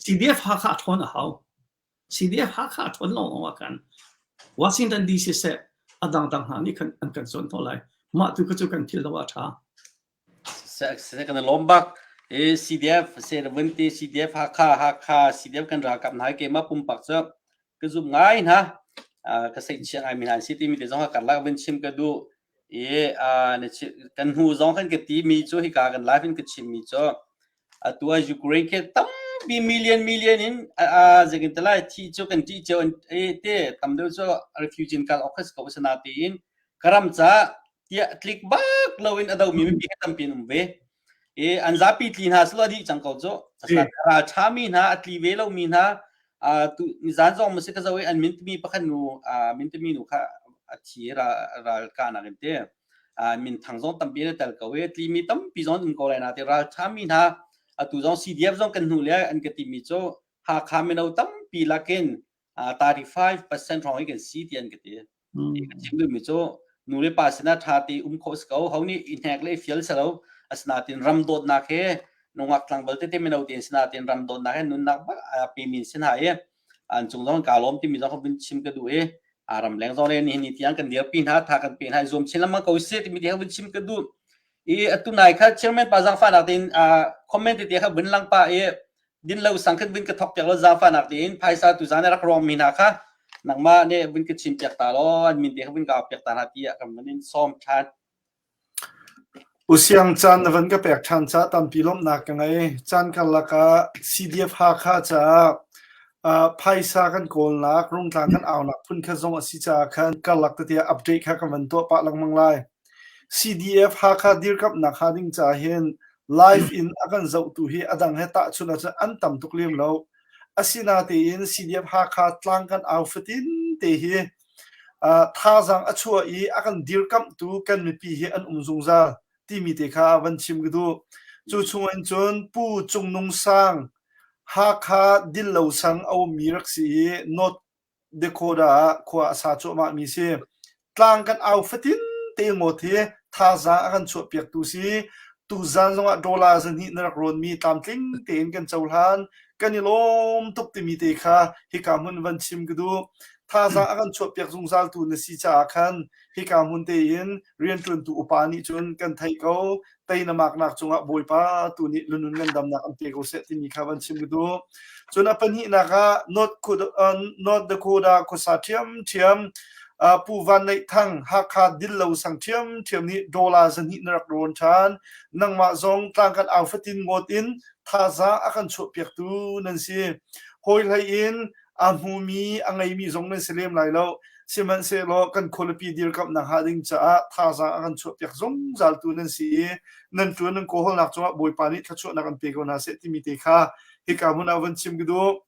CDF Hakha a ṭhawn a hau. CDF Hakha a ṭhawn lawng ah khan Washington DC seh a dangdang hna nih khan an kan zuan hnawh lai. Mah tu kha cu kan thil lo ah a ṭha. Se kan i lawm bak. I CDF se na vun ti CDF Hakha Hakha CDF kan ralkap hna keimah pumpak cu ka zum ngai hna. Ka seihchia ngai mi hna an si timi te zong kha karlak vun chim ka duh. I kan hnu zong kan ka ti mi cu hika kan live in ka chim mi cu atu ah Ukraine khi tam Tampi million million in zeitin ti lai thi cu kan ṭih cio te tam deuh cu refugee in kal awk kha si ko asinain ka ram caah tiah tlik bak loin a domi mipi kha tampi an um ve. I an zapi tli hna selaw a dih cang ko cu. Ral ṭhami hna a tli ve lomi hna nizan zong maw si ka zoh i an min timi pakhat nu min timi nu kha a thi ral kahnak in te. Minthang zong tampi an i tel ko i tlimi tampi zong an um ko lai nain ralṭhami hna atu zong CDF zong kan hnu le an ka timi cu Hakha mino tampi lakin 35% hrawng hi kan si ti an ka ti. Ka chim duhmi cu nu le pa sinah ṭha te um khawh si ko. Ho nih i hnek le i fial si lo. Asinain ram dawtnak he nungak tlangval tete mino tein sinain ram dawtnak he nunnak bak aa pemi an si hna i an cung zong kaa lawm timi zong vun chim ka duh i ramleng zong le nihin ni tiang kan dirpi hna tha kan pe hna i zuam chin lengmang ko seh timi te kha vun chim ka duh i atu nai kha chairman pa zaangfahnak tein comment tete kha vun lang pa i din lo sang khan vun ka thok piak lo zaangfahnak tein phaisa tu zan rak rawng mi hna kha nangmah nih vun ka chim piak ta law an min te kha vun ka piak ta hna ti ah kan vun in sawm than. Usiang caan na van ka pek ṭhan caah tampi lawmhnak ka ngei. Caan karlak ah CDF Hakha caah phaisa kan kawlnak, rungtlang kan aunak phunkhat zong a si caah khan karlak tete ah update kha kan van tuah pah lengmang lai. CDF Hakha dirkamhnak hnga ding caah hin live in a kan zohtu hi a dang he tahchunh ahcun an tam tuk lem lo. Asinatein CDF Hakha tlang kan au fatin te hi Thazaang a chuah i a kan dirkamhtu kan mipi hi an um zungzal timi te kha van chim ka duh. Cu chung in cun Pu Cung Nung Sang Hakha Dillo sang a ummi rak si i North Dakota ah khua a sa cuahmahmi si. Tlang kan au fatin te ngawt hi thazaang a kan chuahpiaktu si. Tuzaan zongah dollar zahnih na rak rawnmi tlamtling tein kan cohlan. Kan i lawm tuk timi te kha hika hmun van chim ka duh. Thazaang a kan chuahpiak zungzaltu na si caah khan hika hmun tein rianṭuantu upa nih cun kan theih ko. Tei na maknak cungah Bawipa tu nih lunun ngandamnak an pe ko seh timi kha van chim ka duh. Cun a pahnihnak ah North, North Dakota khuasa ṭhiamṭhiam Pu Van Neih Thang Hakha Dillo sang ṭhiamṭhiam nih dollar zahnih na rak rawn ṭhan. Nangmah zong tlang kan au fatin ngawt in thazaang a kan chuahpiaktu nan si. Hawi hlei in a hmumi a ngeimi zong nan si lem lai lo. Sihmanhsehlaw kan khualipi dirkamhnak hnga ding caah thazaang a kan chuahpiak zungzaltu nan si i nan ṭuan nan kawhawlnak cungah Bawipa nih thluachuahnak an pe ko hna seh timi te kha hika hmun ah van chim ka duh.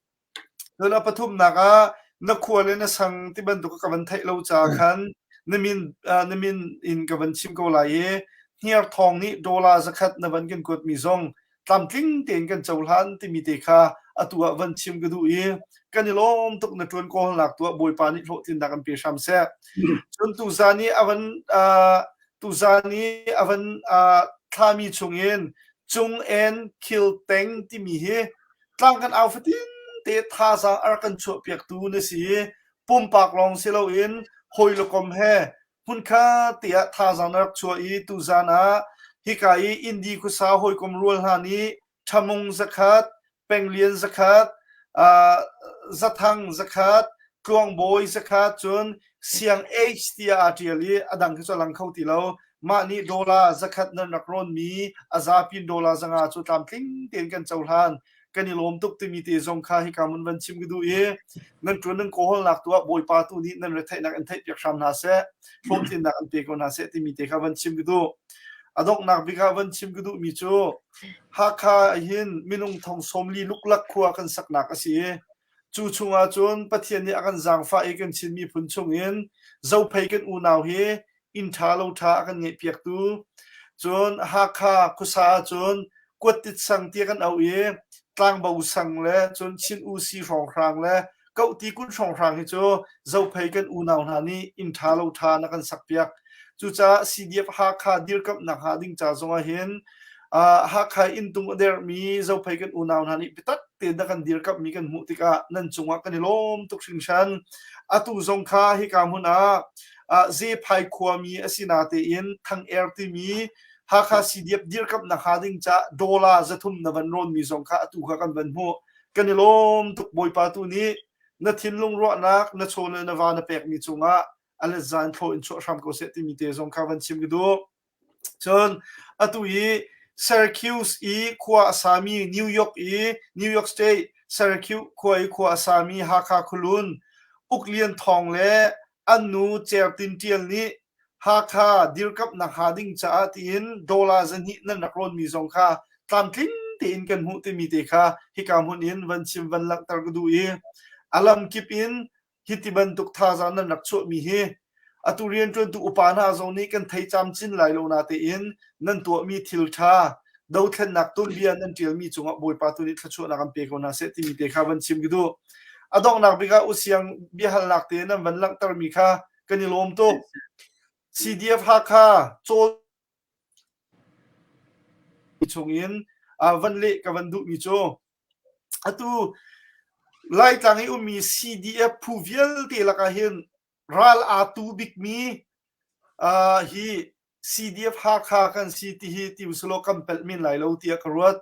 Cun a pathumnak ah na khua le na sang ti bantuk ka van theih lo caah khan na min na min in ka van chim ko lai i hniar thawng nih dollar zakhat na van kan kuatmi zong tlamtling tein kan cohlan timi te kha atu ah van chim ka duh i kan i lawm tuk na ṭuan kawlnak tu ah Bawipa nih hlawhtlinnak an pe hram seh. Cun tuzan i a van tuzan i a van thlami chungin Cung En Khil Teng timi hi tlang kan au fatin te thazaang a rak kan chuahpiaktu na si i pumpak lawng si loin hawi le kom he Hmunkhat te ah thazaang na rak chuah i tuzaan ah hika i Indi khuasa hawikom rual hna nih Ṭhamung zakhat, Penglian zakhat, Zathang zakhat, Tluangbawi zakhat cun Siang H tiah aa ṭial i a dang khi cu a lang kho ti lo. Mah nih dollar zakhat nan rak rawnmi a zapi in dollar 500 cu tlamtling tein kan cohlan. Kan i lawm tuk timi te zong kha hika mun van chim ka duh i nan ṭuan nan kawhawlnak tu ah Bawipa tu nih nan retheihnak in theihpiak hram hna seh, hlawhtlinnak an pe ko hna seh timi te kha van chim ka duh. A donghnak bik ah van chim ka duhmi cu Hakha hin minung thong 40 luklak khua kan saknak a si i cu chungah cun Pathian nih a kan zaangfah i kan Chin miphun chungin Zophei kan unau hi inn ṭha lo ṭha a kan ngeihpiaktu cun Hakha khuasa ahcun Kuattit sang tiah kan auh i Tlangbo sang le cun Chin Usi hrawnghrang le Kohti kun hrawnghrang hi cu Zophei kan unau hna nih inn ṭha lo ṭha na kan sakpiak. Cucaah CDF Hakha dirkamhnak hnga ding ca zongah hin Hakha inntung a dermi Zophei kan unau hna nih biatak tein na kan dirkamhmi kan hmuh tikah nan cungah kan i lawm tuk hringhran. Atu zong kha hika hmun ah Zephai khuami a si natein Thang Er timi Hakha CDF dirkamhnak hnga ding ca dollar 300 na van rawnmi zong kha atu kha kan van hmuh. Kan i lawm tuk Bawipa tu nih na thinlung ruahnak na chaw le na va na pekmi cungah a let zan thlaw in chuah hram ko seh timi te zong kha van chim ka duh. Cun atu i Syracuse i khua a sami New York i New York State Syracuse khua i khua a sami Hakha Khualun Uk Lian Thawng le an nu Cer Tin Ṭial nih Hakha dirkamhnak hnga ding caah tiin dollar 200 nan rak rawnmi zong kha tlamtling tein kan hmuh timi te kha hika hmun in van chim van langhter ka duh i a lamkip in hi ti bantuk thazaang nan rak chuahmi hi atu rianṭuantu upa hna zong nih kan thei camcin lai lo natein nan tuahmi thil ṭha dothlennak tuanbia nan ṭialmi cungah Bawipa tu nih thluachuahnak an pe ko hna seh timi te kha van chim ka duh. A donghnak bik ah usiang biahalnak te nan van langhtermi kha kan i lawm tuk. CDF Hakha cawl chungin van leh ka van duhmi cu atu Laitlang i ummi CDF phu vialte lakah hin ral aa tu bikmi hi CDF Hakha kan si ti hi ti usulaw kan pelh men lai lo tiah ka ruat.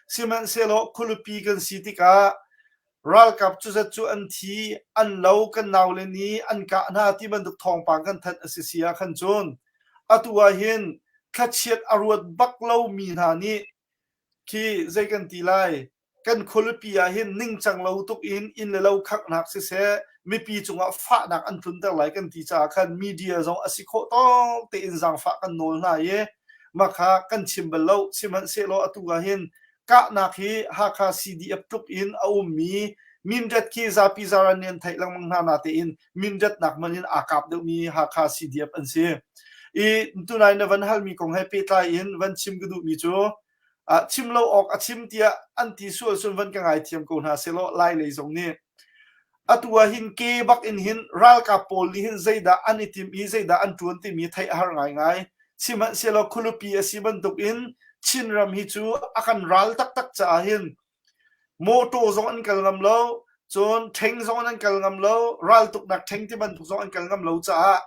Sihmanhsehlaw khualipi kan si tikah ralkap cuzat cu an thi, an lo, kan naule nih an kah hna ti bantuk thawngpang kan thanh a si si ah khan cun atu ah hin thlachiat a ruat bak lomi hna nih khi zei kan ti lai kan khualipi ah hin ningcang lo tuk in inn le lo khanghnak siseh mipi cungah fahnak an tlunter lai kan ti caah khan media zong a si khawh tawk tein zaangfah kan nawl hna i mah kha kan chim bal lo sihmanhsehlaw atu ah hin kahnak hi Hakha CDF tluk in a ummi Mindat khi zapi zaran nih an theih lengmang hna natein Mindatnak man in aa kap deuhmi Hakha CDF an si. I tunai na van halmi kong he pehtlai in van chim ka duhmi cu chim lo awk a chim tiah an ti sual cun van ka ngaithiam ko hna sehlaw Lai lei zong nih atu ah hin ke bak in hin ralkap pawl nih hin zeidah an i tim i zeidah an ṭuan timi theih a har ngaingai. Sihmanhsehlaw khualipi a si bantuk in Chinram hi cu a kan ral taktak caah hin mawṭaw zong an kal ngam lo, cun ṭheng zong an kal ngam lo, raltuknak ṭheng ti bantuk zong an kal ngam lo caah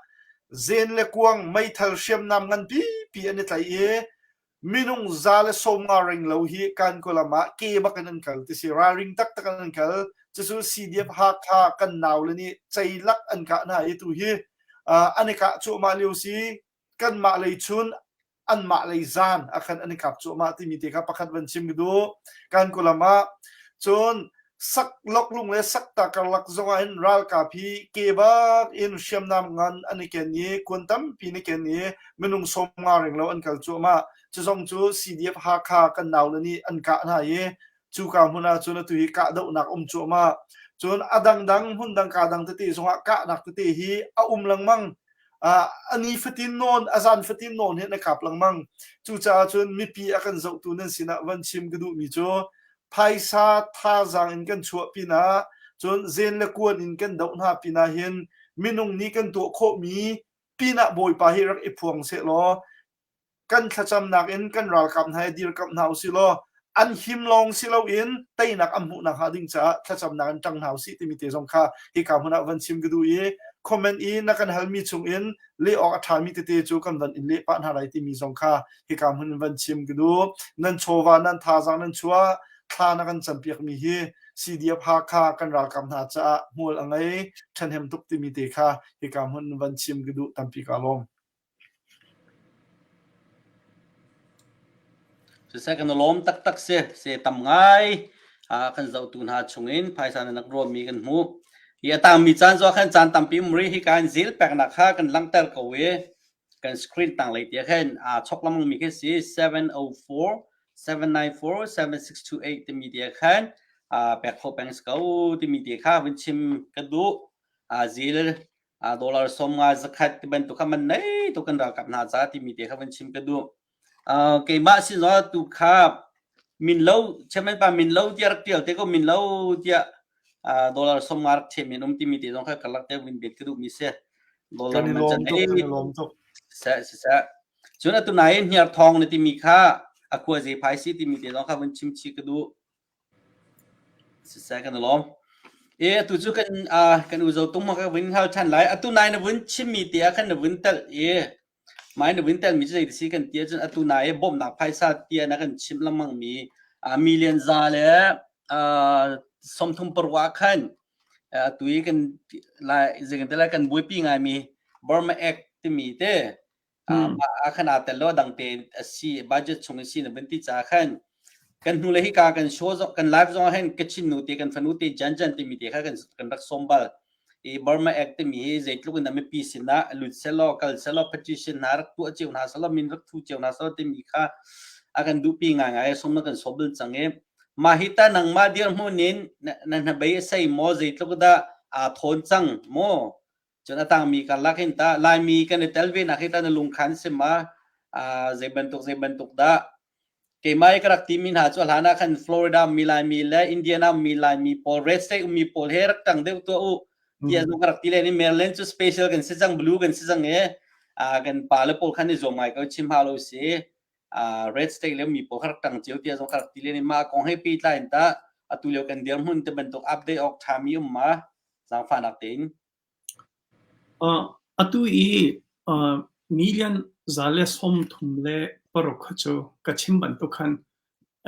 zen le kuang meithal hriamnam ngan pipi an i tlaih i minung 150 ring lo hi kan kawlam ah ke bak in an kal ti si ralring taktak in an kal cucu CDF Hakha kan nau le nih ceilak an kah hna i tu hi an i kah cuahmah lio si kanmah lei chun anmah lei zan a khan an i kap cuahmah timi te kha pakhat van chim ka duh kan kawlam ah cun sak loklung le sakta karlak zongah hin ralkap hi ke bak in hriamnam ngan an i ken i kuan tampi an i ken i minung 50 reng lo an kal cuahmah. Cu zong cu CDF Hakha kan naule nih an kah hna i cuka hmun ah cun atu hi kahdohnak um cuahmah. Cun a dangdang hmundang ka dang tete zongah kahnak tete hi a um lengmang. Uh, a ni fatin nawn, a zan fatin nawn hin a kap lengmang. Cucaah cun mipi a kan zohtu nan sinah van chim ka duhmi cu phaisa thazaang in kan chuah pinah cun zen le kuan in kan doh hna pinah hin minung nih kan tuah khawhmi pinah Bawipa hi rak i phuang sehlaw kan thlacamnak in kan ralkap hna hi dirkamh hna usih law an him lawng si loin teinak an hmuh nakhnga ding caah thlacamnak in ṭang hna usih timi te zong kha hika hmun ah van chim ka duh i comment i na kan halmi chung in leh awk a ṭhami tete cu kan van in leh pah hna lai timi zong kha hika hmun in van chim ka duh. Nan chawva nan thazaang nan chuah thla na kan campiakmi hi CDF Hakha kan ralkap hna caah hmual a ngei ṭhahnem tuk timi te kha hika hmun in van chim ka duh tampi ka lawm. Siseh kan i lawm taktak si. Se tam ngai kan zohtu hna chungin phaisa nan rak rawnmi kan hmuh. Hi a tangmi caan zong khan caan tampi um rih. Hika in zil peknak kha kan langhter ko i kan screen tanglei te khin aa chok lengmangmi khi si 704 794 7628 timi te khan pek khawh peng si ko timi te kha vun chim ka duh. Zil dollar 50 100 ti bantuk kha man nei tuk kan ralkap hna ca timi te kha van chim ka duh. Keimah sin zong tu kha min lo chairman pa min lo tiah rak tial te ko min lo tiah dollar 50 rak the min um timi te zong kha karlak te win bet ka duh mi si. Dollar man chan ei se se se cun atu nai hniar thong na timi kha akua ze phai si timi te zong kha vun chim chi ka duh. Siseh kan i lawm. E atu cu kan uh, kan u zo tung ma ka vun hal than lai. Atu nai na vun chimmi te ah khan na vun telh i mai na vun telh mi cu zei si kan ti ahcun atu nai i bawmhnak phaisa tia na kan chimh lengmang mi uh, million za le uh, 36 ah khan atu i kan lai zei kan ti lai kan buaipi ngai mi Burma Act timi te. Mah ah khan aa tel lo dang te a si budget chung in si na vun ti ca khan kan hnu le hika kan show zong kan live zong ah hin Kachin nu te kan fanu te Jan Jan timi te kha kan kan rak som bal i Burma Act timi hi zeitluk in mipi sinah lut selaw kal selaw petition hna rak tuah cio hna selaw min rak thu cio hna selaw timi kha a kan duhpi ngaingai som na kan sobel cang i mah hi ta nangmah dirhmun in na hnabei a sei maw zeitluk dah aa thawn cang maw Cun a tangmi karlak hin tah Laimi kan i tel ve nak hi tah na lungkhan si ma? Zei bantuk zei bantuk dah? Keimah i ka rak timi hna cu a hlan ah khan Florida mi Laimi le Indiana mi Laimi pawl Red State ummi pawl he rak ṭang deuh tuah u tiah zong ka rak ti len i Maryland cu special kan si cang blue kan si cang i kan pa le pawl khan i zuam ngai ko chim hau lo si. Red State le mi pawl kha rak ṭang cio tiah zong ka rak ti len i mah kong he pehtlai in tah atu lio kan dirhmun te bantuk update awk ṭhami um ma? Zaangfahnak tein. Atu i million 136 kha cu ka chim bantuk khan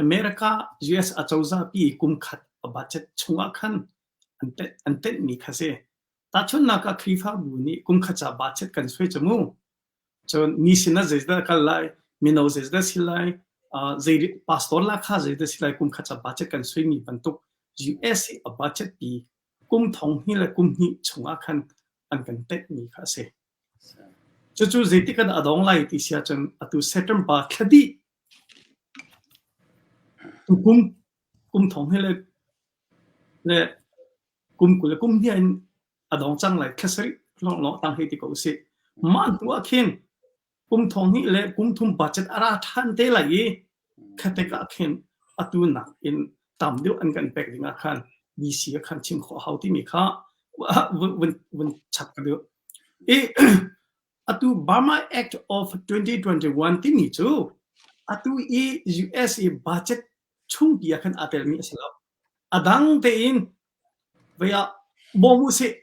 America US acozahpi kum khat a budget chungah khan an tenhmi kha si. Tahchunhnak ah Khrihfabu nih kum khat ca budget kan suai cu mu. Cun mi sinah zeidah kal lai, mino zeidah si lai, zei pastor la kha zeidah si lai kum khat ca budget kan suaimi bantuk US i a budget pi kum thong hnih le kum hnih chungah khan an kan teihmi kha a si. Cucu zeitik ah dah a dong lai ti si ahcun atu September thla dih tukum kum thong hnih le le kum 20 le kum hnih in a dong cang lai thla sarih lawnglawng tang hei ti ko usih. Mah hnu ah khin kum thong hnih le kum thum budget a ra ṭhan te lai i khatek ah khin atu nak in tam deuh an kan pek ding ah khan DC ah khan chim khawh hau timi kha vun vun chap ka duh. I atu Burma Act of 2021 timi cu atu i US i budget chungpi ah khan aa telmi a si lo. A dang tein vei ah bawm u sih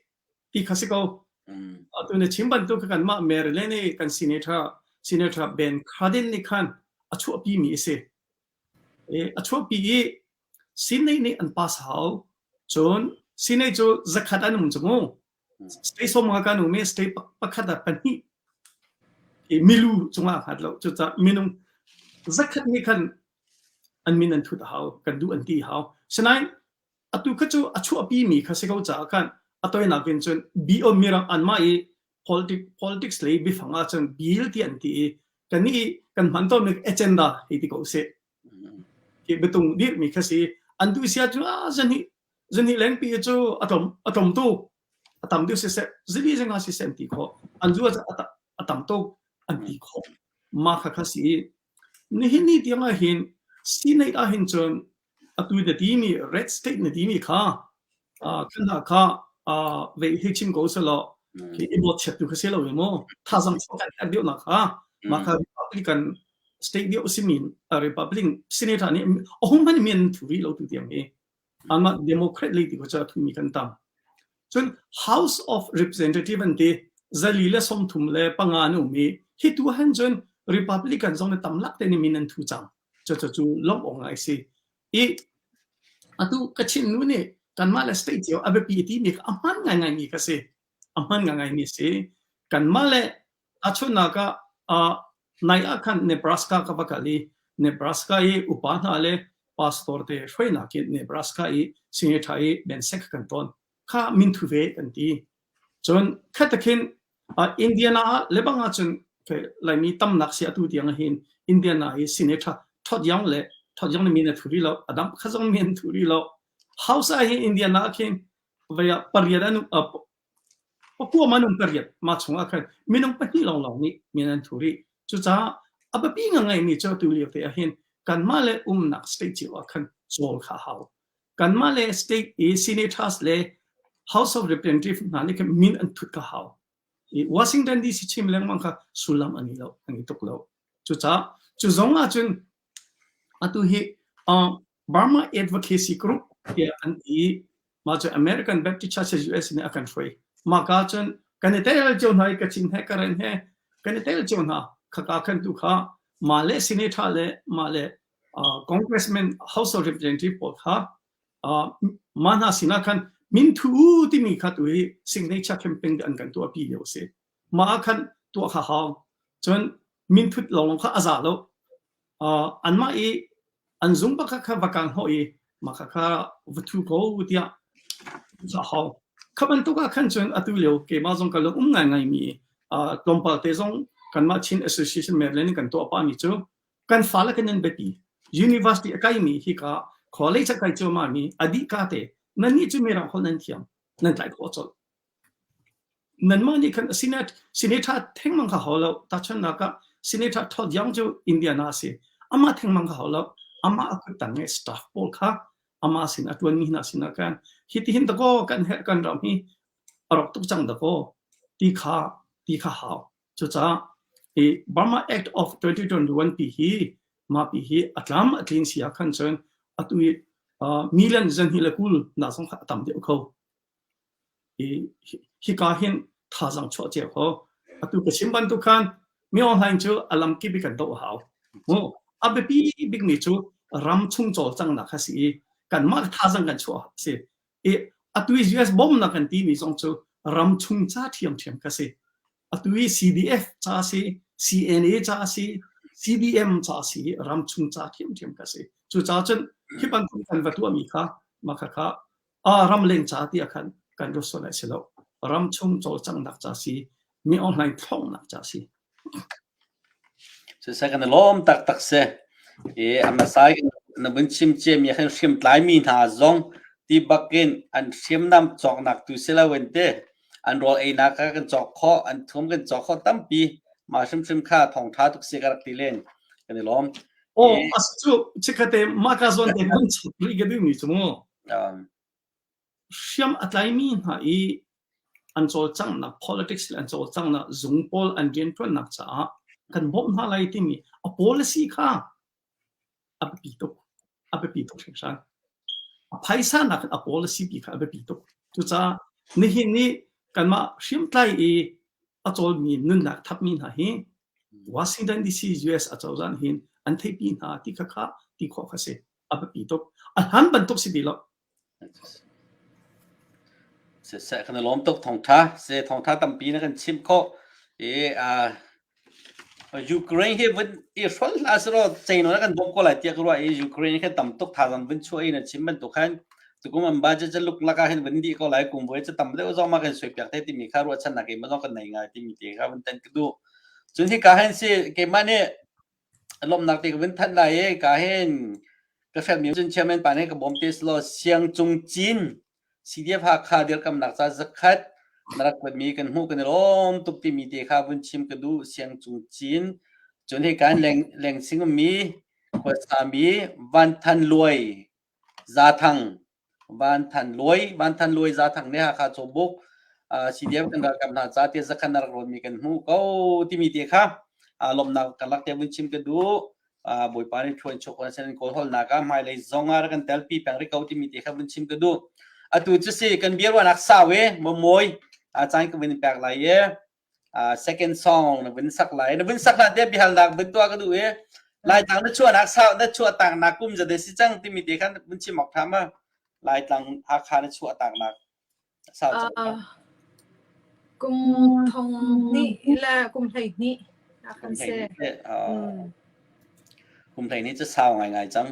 ti kha si ko. Atu na chim bantuk kha kanmah Maryland i kan senator Senator Ben Cardin nih khan a chuahpi mi a si. A chuahpi i Senate nih an pass hau. Cun Senate cu zakhat an um cu mu. State 50 kan um i state pakhat ah pahnih milu cungah hngat lo. Cucaah minung zakhat nih khan an min an thut a hau, kan duh an ti hau. Sinain atu kha cu a chuahpi mi kha si ko caah khan a toinak in cun bi mirang anmah i politics politics lei biafang ah cun bill ti an ti i kan i kan hman tawnmi agenda hei ti ko usih hi biatung dirhmi kha si an duh sia cu a zani zani lengpi cu a tlom a tlom tu a tam deuh siseh zili zenga siseh an ti khawh an zu a tam tuk an ti khawh ma kha kha si nihin ni tiang ah hin Senate ah hin cun atu na timi red state na timi kha kan hna kha ve hi chim ko selaw khi i bot chiat tu kha si lo mu thazang kan herh deuh nak kha ma kha Republican state deuh simin Republican senator nih ahung man min thu ri lo tu tiang hi ama Democrat lei ti ko cha thumi kan tam cun House of Representative an ti 435 nu mi hi tu han cun Republican zong ne tam lak te ni min an thu cang cu cu lawmh awk ngai si i atu Kachin nu nih kanmah le state cio a biapi ti mi kha a hman ngaingai mi kha si a hman ngaingai mi si kanmah le achunnak ah nai ah khan Nebraska ka va kal i Nebraska i upa hna le pastor te hruainak in Nebraska i senator i Ben Sek kan ton kha min thu ve kan ti Cun khatakhin Indiana ah lebang ahcun Laimi tamnak si atu tiang hin Indiana hi senator Todd Young le Todd Young nih min a thu rih lo a dang pakhat zong min thu rih lo House ah hin Indiana ah khin vei ah pariat an pakua man um pariat ma chung ah khan minung pahnih lawnglawng nih min an thu rih cucaah a biapi ngai mi cu atu lio te ah hin kanmah le umnak state cio ah khan cawl kha hau Kanmah le state i senators le House of Representatives hna nih khan min an thut ka hau. I Washington DC chim lengmang kha sullam an i lo, an i tuk lo. Cucaah cu zong ahcun atu hi uh, Burma Advocacy Group tiah an ti. Mah cu American Baptist Church US nih a kan hruai. Mah ka cun kan i tel cio hna i Kachin he Karen he kan i tel cio hna. Khaka khan tu kha mah le senator le mah le congressman House of Representative pawl kha mah hna sinah khan minthu timi kha tu hi signature campaign an kan tuahpi lio a si. Mah ah khan tuah kha hau. Cun minthut lawnglawng kha a za lo. Uh, anmah i an zung bak kha va kang hnawh i mah kha kha va thu ko tiah a hau. Kha bantuk ah khan cun atu lio keimah zong ka lung um ngaingai mi uh, tlawmpal te zong kanmah Chin Association Maryland in kan tuah pah mi cu kan fale kan in biapi. University a kai mi hika college a kai cuahmah mi a dih ka te nan nih cu mirang holh nan thiam nan tlai khawh colh. Nanmah nih khan senate senator thengmang kha hau lo. Tahchunhnak ah senator Todd Young cu Indiana a si. Amah thengmang kha hau lo. Amah a kuttang i staff pawl kha amah sin a ṭuanmi hna sinah khan hitihin dakaw kan herh kan ram hi a rawk tuk cang dakaw ti kha ti kha hau. Cucaah i Burma Act of 2021 pi hi mah pi hi a tlam a tlin si ah khan cun atu i uh, million zanhnih le 20 na zong kha a tam deuh kho. Hika hin thazaang chuah cio ko. Atu ka chim bantuk khan mi online cu a lamkip i kan doh a hau. Mu a biapi bikmi cu ram chung cawlcanghnak kha si i kanmah thazaang kan chuah a si. I atu i US bawmnak kan timi zong cu ram chung ca ṭhiamṭhiam kha si. Atu i CDF ca a si, CNA ca a si, CDM ca a si i ram chung ca ṭhiamṭhiam kha si. Cucaah cun hi bantuk kan va tuahmi kha mah khakha Ah ramleng ca tiah khan kan ruat sual lai si lo. Ramchung cawlcanghnak ca si, mi online thlonghnak ca si. Siseh kan i lawm taktak si. I a hmasa in na vun chim ciami khan hriamtlaimi hna zong ti bakin an hriamnam cawknak tu si loin te an rawl einak kha kan cawk khawh, an thum kan cawk khawh tampi. Mah hrimhrim kha thawngṭha tuk si ka rak ti len. Kan i lawm. Aw, a si cu chikkhatte mah ka zawn te kan chap rih ka duhmi cu mu. Hriam a tlaimi hna i an cawlcanghnak politics le an cawlcanghnak zung pawl an rianṭuannak caah kan bawmh hna lai timi a policy kha a biapi tuk. A biapi tuk hringhran. A phaisa nakin a policy pi kha a biapi tuk. Cucaah nihin ni kanmah hriamtlai i a cawlmi nunnak thapmi hna hi Washington DC US acozah nih hin an theihpi hna ti kha kha ti khawh kha si. A biapi tuk. A hlan bantuk si ti lo. Siseh kan i lawm tuk thawngtha. Se thawngtha tampi na kan chimh khawh. I uh, Ukraine hi vun i hrol hlah selaw ceino na kan bawmh ko lai tiah ka ruah i Ukraine khan tam tuk thazaang vun chuah i na chim bantuk khan tukum an budget cu luk lak ah hin vun dih ko lai kum voi cu tam deuh zong ma kan suai piak te timi kha ruahchannak in zong kan nei ngai timi te kha vun tan ka duh. Cun hika hin si keimah nih lawmhnak te ka vun thanh lai i ka hin ka hrelmi cun chairman pa nih ka bawm te selaw Siang Cung Cin CDF Hakha dirkamnak ca zakhat na rak kuatmi kan hmuh kan i lawm tuk timi te kha vun chim ka duh Siang Cung Cin cun hika in leng lengsing ummi khuasami Van Than Luai Zathang Van Than Luai Van Than Luai Zathang nih Hakha Cawbuk CDF kan ralkap hna ca tiah zakhat na rak rawnmi kan hmuh ko timi te kha lawmhnak karlak te vun chim ka duh. Bawipa nih thluan chuak ko sen kawl holnak ah hmailei zong ah rak kan telpi peng rih ko timi te kha vun chim ka duh. Atu cu si kan bia ruahnak sau e maw a caan ka vun pek lai e second song na vun sak lai na vun sak hlan te biahalnak vun tuah ka duh e Laitlang na chuahnak sau na chuah taknak kum zate si cang timi te khan vun chim awk ṭha ma Laitlang Hakha na chuah taknak sau cang Uh, kum thong hnih le kum 12 a kan si. Kum 12 cu sau ngaingai cang.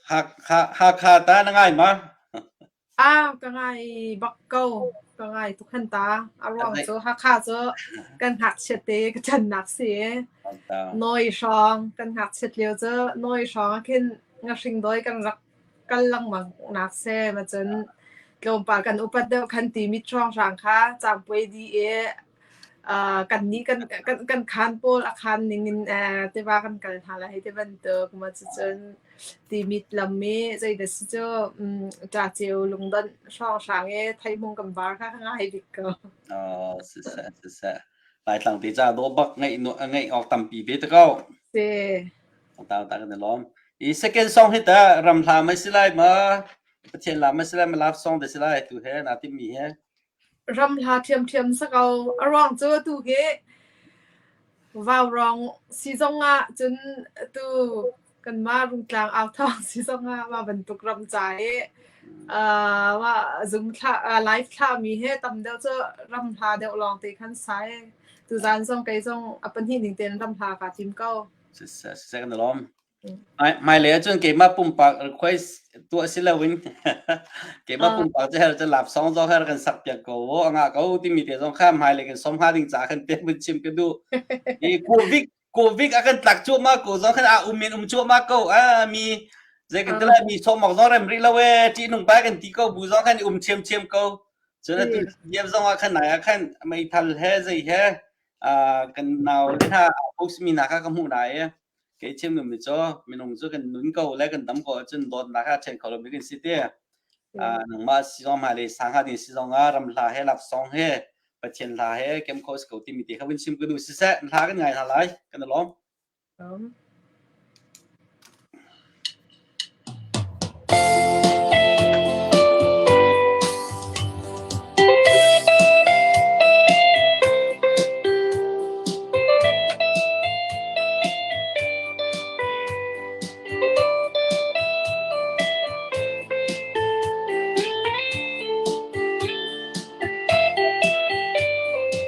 Hakha ta na ngai ma? Ah, ka ngai bak ko. Ka ngai tuk han ta. A ruang cu Hakha cu kan ngakchiat te ka cannak si. Noi hrawng kan ngakchiat lio cu noi hrawng ah khin ngahring dawi kan rak kal lengmang nak seh macun tlawmpal kan upat deuh khan timit hrawnghrang kha caangpuai dih i uh, kan nih kan kan kan khaan pawl a khaan ning in uh, tiva kan kal hna lai ti bantuk ma cucun timit lam i zeidah si cu um, ṭaceu lungdonh hrawnghrang i theihmung kan bar kha ka ngai bik ko. Oh, siseh siseh. Laitlang te ca dawh bak ngaih ngaih awk tampi ve te ko. Si. Tau ta kan i lawm. I second song hi ta ram hla mai si lai ma Pathian la mai si lai ma love song te si lai tu he na tim mi he. Ram hla ṭhiamṭhiam sa ko. A ruang cu atu hi vaurong si zong ah cun atu kanmah Rungtlang au thawng si zong ah mah bantuk ram ca i. Mah zung thla live thlahmi he tam deuh cu ram hla deuh lawng te khan sai. Tuzaan zong kei zong a pahnih ning tein ram hla kaa tim ko. Siseh siseh kan i lawm. Hmailei ahcun keimah pumpak request tuah si loin keimah pumpak cu her cu lapsawng zong her kan sak piak ko a ngah ko timi te zong kha hmailei kan som hnga ding caah khan te vun chim ka duh. I COVID COVID a kan tlak cuahmah ko zong khan a um in um cuahmah ko a mi zei kan ti lai mi sawm awk zong rem rih lo e ṭihnung pa kan ti ko bu zong khan i um ṭhiamṭhiam ko. Cun atu diam zong ah khan nai ah khan meithal he zei he kan nau le hna post mi hna kha ka hmuh hna i Kei chim mi cu minung cu kan nun ko le kan dam ko ahcun dawtnak ah ṭhen kho lomi kan si ti. Nangmah si zong hmailei sang hnga ding si zong ah ram hla he laksawng he Pathian hla he kem kho si ko timi te kha vun chim ka duh siseh hla kan ngai hna lai kan i lawm.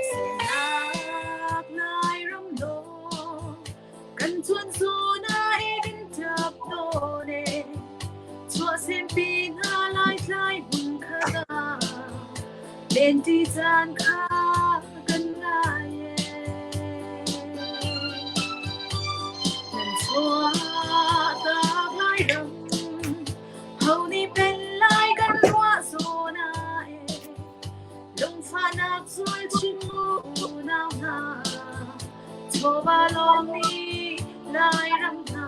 Sinak Lairam dawh Kan chuan zawn ah i kan ṭap tawn e. Chuahsempi hna Laitlai hmun khat ah lenti caan kha kan ngai e. Nan chuahtak Lairam, ho nih pen lai kan ruah zawn ah e. Lungfahnak zual chin mu unau hna, chawva lawng nih Lairam hna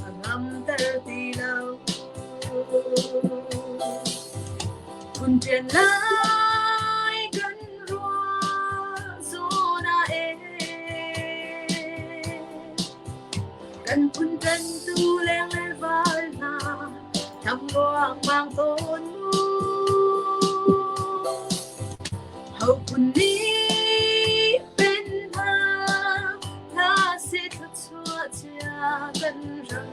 a ngamter ti lo. Phun ṭian lai kan ruah zawn ah e, kan phun ṭantu leng le val hna Thang ruangmang tawn mu. Ho phun nih pen hna hna seh thluachuah cia kan ram.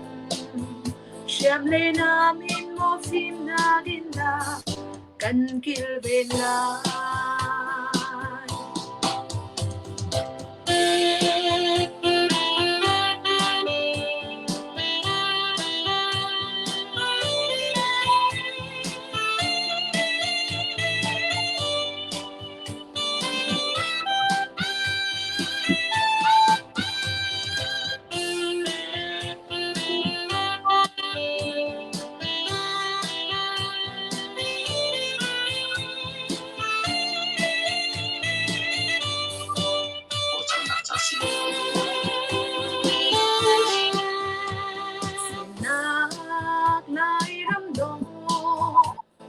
Hriam le nam in maw fimnak in dah kan kilven lai. Sinak Lairam dawh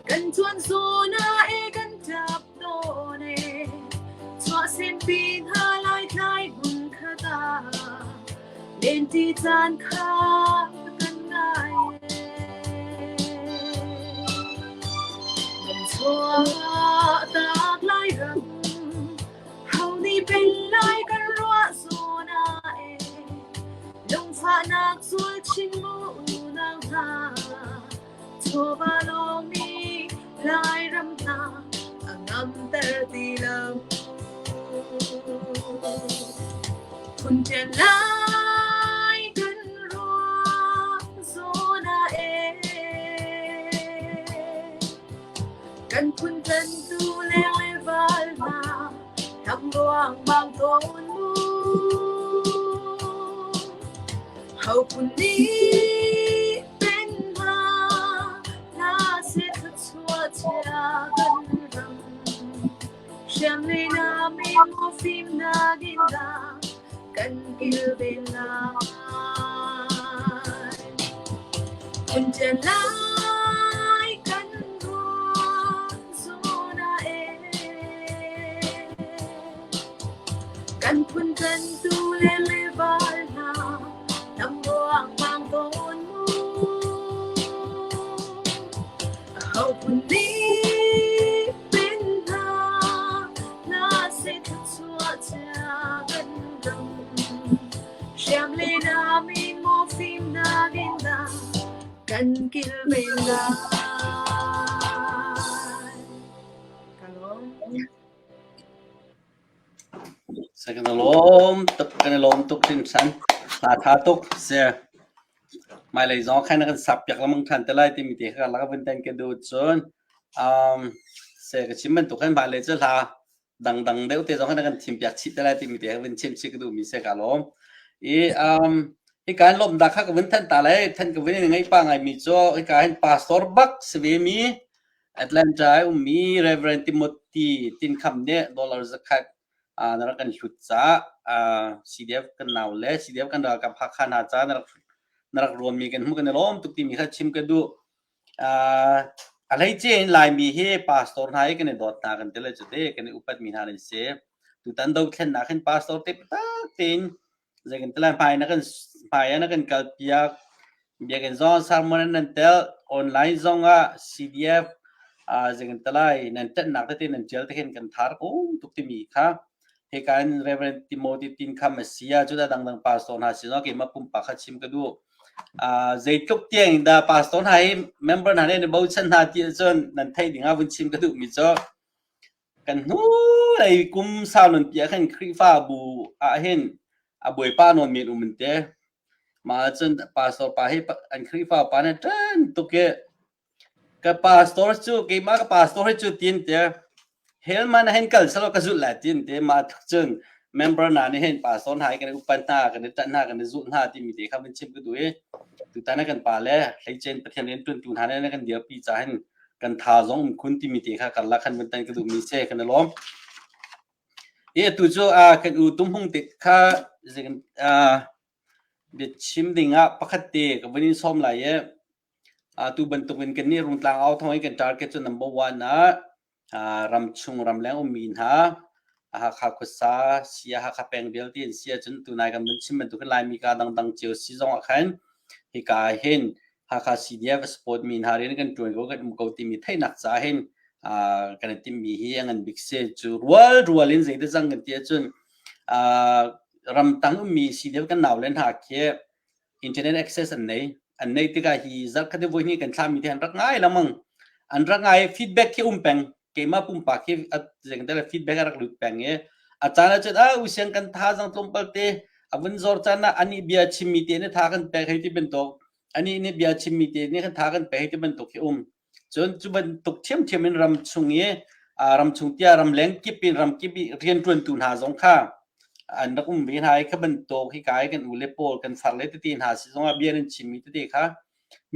kan tuan zawn ah e kan ṭap tawn e chuahsempi hna Laitlai hmun khat ah lenti caan kha kan ngai e. Kan chuahtak Lairam ho nih pen lai kan ruah zawn ah e lungfahnak zual chin mu unau hna chawva lawng nih Lairam hna a ngamter ti lo. Phun ṭian lai kan ruah zawn ah e kan phun ṭantu leng le val hna tam ruangmang tawn mu. Ho phun nih pen hna hna seh thluachuah chia kan ram. Hriamnei na mi maw fimnak in dah kan kilven lai. Phun ṭian lai kan ruah zawn ah e. Kan phun ṭantu le le val hna lam ruangmang tawn mu. Aho phun nih pen hna hna seh thluachuah chia kan ram. Hriam le nam in maw fimnak in dah kan kilven lai. Kan i lawm tuk kan i lawm tuk hringhran. Hla tha tuk si. Hmailei zong khan na kan sak piak lengmang ṭhan te lai timi te kha lak vun ten ka duh cun um, se ka chim bantuk khan hmailei cu hla dangdang deuh te zong khan na kan thim piak chih te lai timi te kha vun chim chih ka duhmi si ka lawm. I um, hi kaan lawmnak kha ka vun thanh ta lai thanh ka vun in ngei pa ngaimi cu hika hin pastor bak si ve mi Atlanta i ummi Reverend Timothy Tinkham nih dollar zakhat na rak kan hlut caah CDF kan nau le CDF kan ralkap Hakha hna ca na rak na rak ruammi kan hmuh kan i lawm tuk timi kha chim ka duh. A hleice in Laimi hi pastor hna hi kan i dawt hna kan ti le cu te kan i upatmi hna nan si. Tutan dothlennak hin pastor te tak tein Zeitintiah hmai na kan hmai ah na kan kalpiak. Biakinn zong sermon nan tel, online zong ah CDF uh, zeitintilai nan ṭanhnak tete nan ṭial te khin kan thar ko tuk timi kha hika in Reverend Timothy Tin Kham a si ah cudah dangdang pastor hna sin ah keimah pumpak kha chim ka duh. Uh, zeitluk tiang dah pastor hna hi member hna nih nan bochan hna ti ahcun nan theih ding ah vun chim ka duhmi cu Kan hnulei kum sau nunpi ah khan Khrihfabu ah hin a bawipa nawn men um an ti. Mah ahcun pastor pa hi an Khrihfa pa nih ṭan tuk i ka pastor cu keimah ka pastor hi cu tin ti hell man ah hin kal selaw ka zulh lai tin ti mah cun member hna nih hin pastor hna hi kan i upat hna kan i ṭanh hna kan i zulh hna timi te kha vun chim ka duh i tutan ah kan pa le hleicen Pathian rianṭuantu hna nih kan dirpi ca hin kan tha zong um khun timi te kha karlak khan van tan ka duhmi si kan i lawm. I atu cu kan u tumhung te kha biachim ding ah pakhat te ka vun in sawm lai i atu bantuk in kan nih Rungtlang au thawng in kan target cu number one ah ramchung ramleng ummi hna Hakha khuasa sia Hakha peng vialte an si ahcun tunai kan vun chim bantuk in Laimi ka dangdang cio si zong ah khan hika ah hin Hakha CDF support mi hna rian kan ṭuan ko kan um ko timi theihnak caah hin kan i timhmi hi a ngan bik si. Cu rual rual in zeidah cang kan ti ahcun ramtang ummi CDF kan naule hna khi internet access an nei. An nei tikah hi zarhkhat i voihnih kan thlahmi te an rak ngai lengmang. An rak ngai feedback khi um peng. Keimah pumpak hi zeingte feedback a rak lut peng i a caan ahcun ah usiang kan thazaang tlawmpal te a vun zor caan ah anih bia chimmi te nih tha kan pek hei ti bantuk anih nih bia chimmi te nih kan tha kan pek hei ti bantuk hi um. Cun cu bantuk ṭhiamṭhiam in ram chung i ram chung tiah ramleng kip in ram kip i rianṭuantu hna zong kha an rak um ve hna i kha bantuk hika i kan ule pawl kan farle tete hna si zongah bia nan chimmi tete kha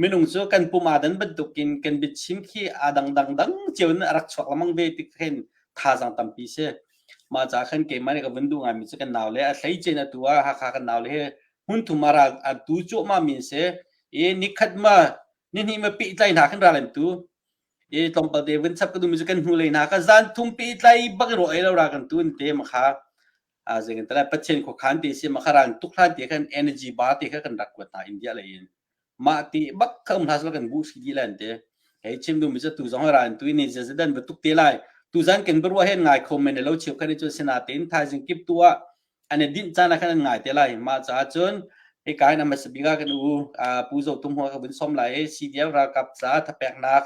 minung cu kan pum aa dan bantukin kan biachim khi aa dang dang dang cio in a rak chuak lengmang ve ti khin thazaang tampi si. Mah caah khan keimah nih ka vun duh ngaimi cu kan naule a hleice in atu ah Hakha kan naule hi hmunthum ah ral an tu cuahmah mi an si i nikhat ma nihnih ma pehtlai hna khan ral an tu i tlawmpal te vun chap ka duhmi cu kan hnulei hna kha zan thum pehtlai bak i rawh ei lo ra kan tu an te ma kha a zei kan Pathian khuakhan te si ma kha ral tuk hlan te khan energy bar te kha kan rak kuat hna India lei in mah ti bak kha um hna sel kan bu si di lan te hei chim duhmi cu tu zong ra an tu ni zedan va tuk te lai tu zan kan biaruah hen ngai kho men lo cheu khan cu sina tein thaizing kip tu ah an i dinh caan ah khan an ngai te lai. Mah caah cun hika in a hmasa bik ah kan u Pu Zo Tum Hua ka vun sawm lai i CDF ralkap ca thapeknak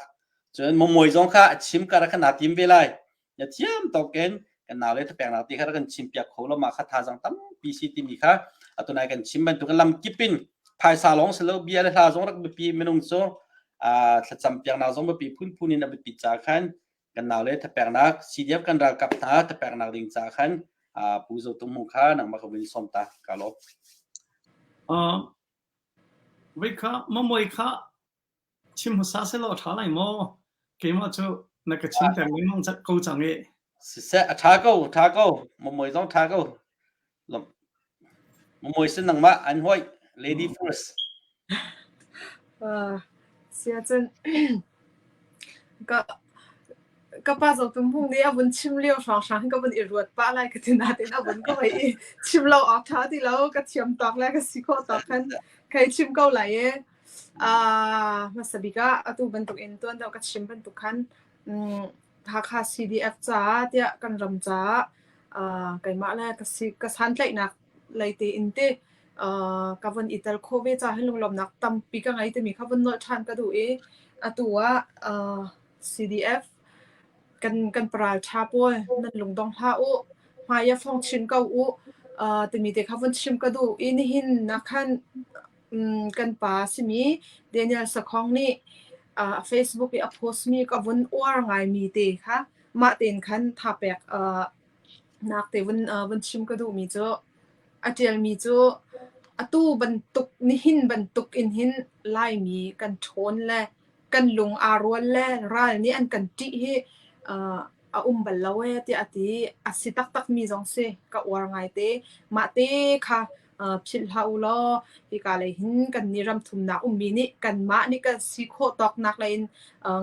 cun Momawi zong kha a chim kar ah khan naa tim ve lai. Na thiam tawk in kan nau le thapeknak ti kha rak kan chim piak kho lo mah kha thazaang tampi si timi kha atunai kan chim bantuk lam kip in phaisa lawng si lo bia le hla zong rak biapi minung cu thlacam piaknak zong biapi phunphun in a biapit ca khan kan nau le thapeknak CDF kan ralkap hna thapeknak ding ca khan Pu Zo Tum Hmung kha nangmah ka vun sawm ta ka lawm. Uh, voi kha mamoi kha chim hmasa selaw a ṭha lai maw? Keimah cu na ka chimter lengmang ko cang i. Siseh a ṭha ko, ṭha ko. Mamoi zong ṭha ko. Mamoi sin nangmah an hoi. Lady first. Uh, siacun ka ka pa zo tum hung nih a vun chim lio hrawnghrang ka vun i ruat pah lai ka ti nain a vun ka hoi i chim lo awk ṭha ti lo ka thiam tawk le ka si khawh tawk khan kai chim ko lai i uh, hmasa bik ah atu bantuk in tuan deuh ka chim bantuk khan um, Hakha CDF caah tiah kan ram caah uh, keimah le ka si ka santlaihnak lei tein te uh, ka von i tel khawh ve caah hin lunglawmhnak tampi ka ngei timi kha von nolh ṭhan ka duh i atu ah uh, CDF kan kan paral ṭha pawl nan lungdong hlah u. Hmai ah fong chin ko u timi te kha vun chim ka duh i nihin nak khan kan pa simi Daniel Sakhong nih a Facebook i a post mi ka vun uar ngaimi te kha mah tein khan tha pek nak te vun vun chim ka duhmi cu a ṭialmi cu atu bantuk nihin bantuk in hin Laimi kan ṭhawn le kan lung aa rual le ral nih an kan ṭih hi a um bal lo ee tiah a ti. A si taktakmi zong si. Ka uar ngaite. Mahte kha philh hlah u law hika lei hin kan nih ramthumnak ummi nih kanmah nih kan si khawh tawknak lei in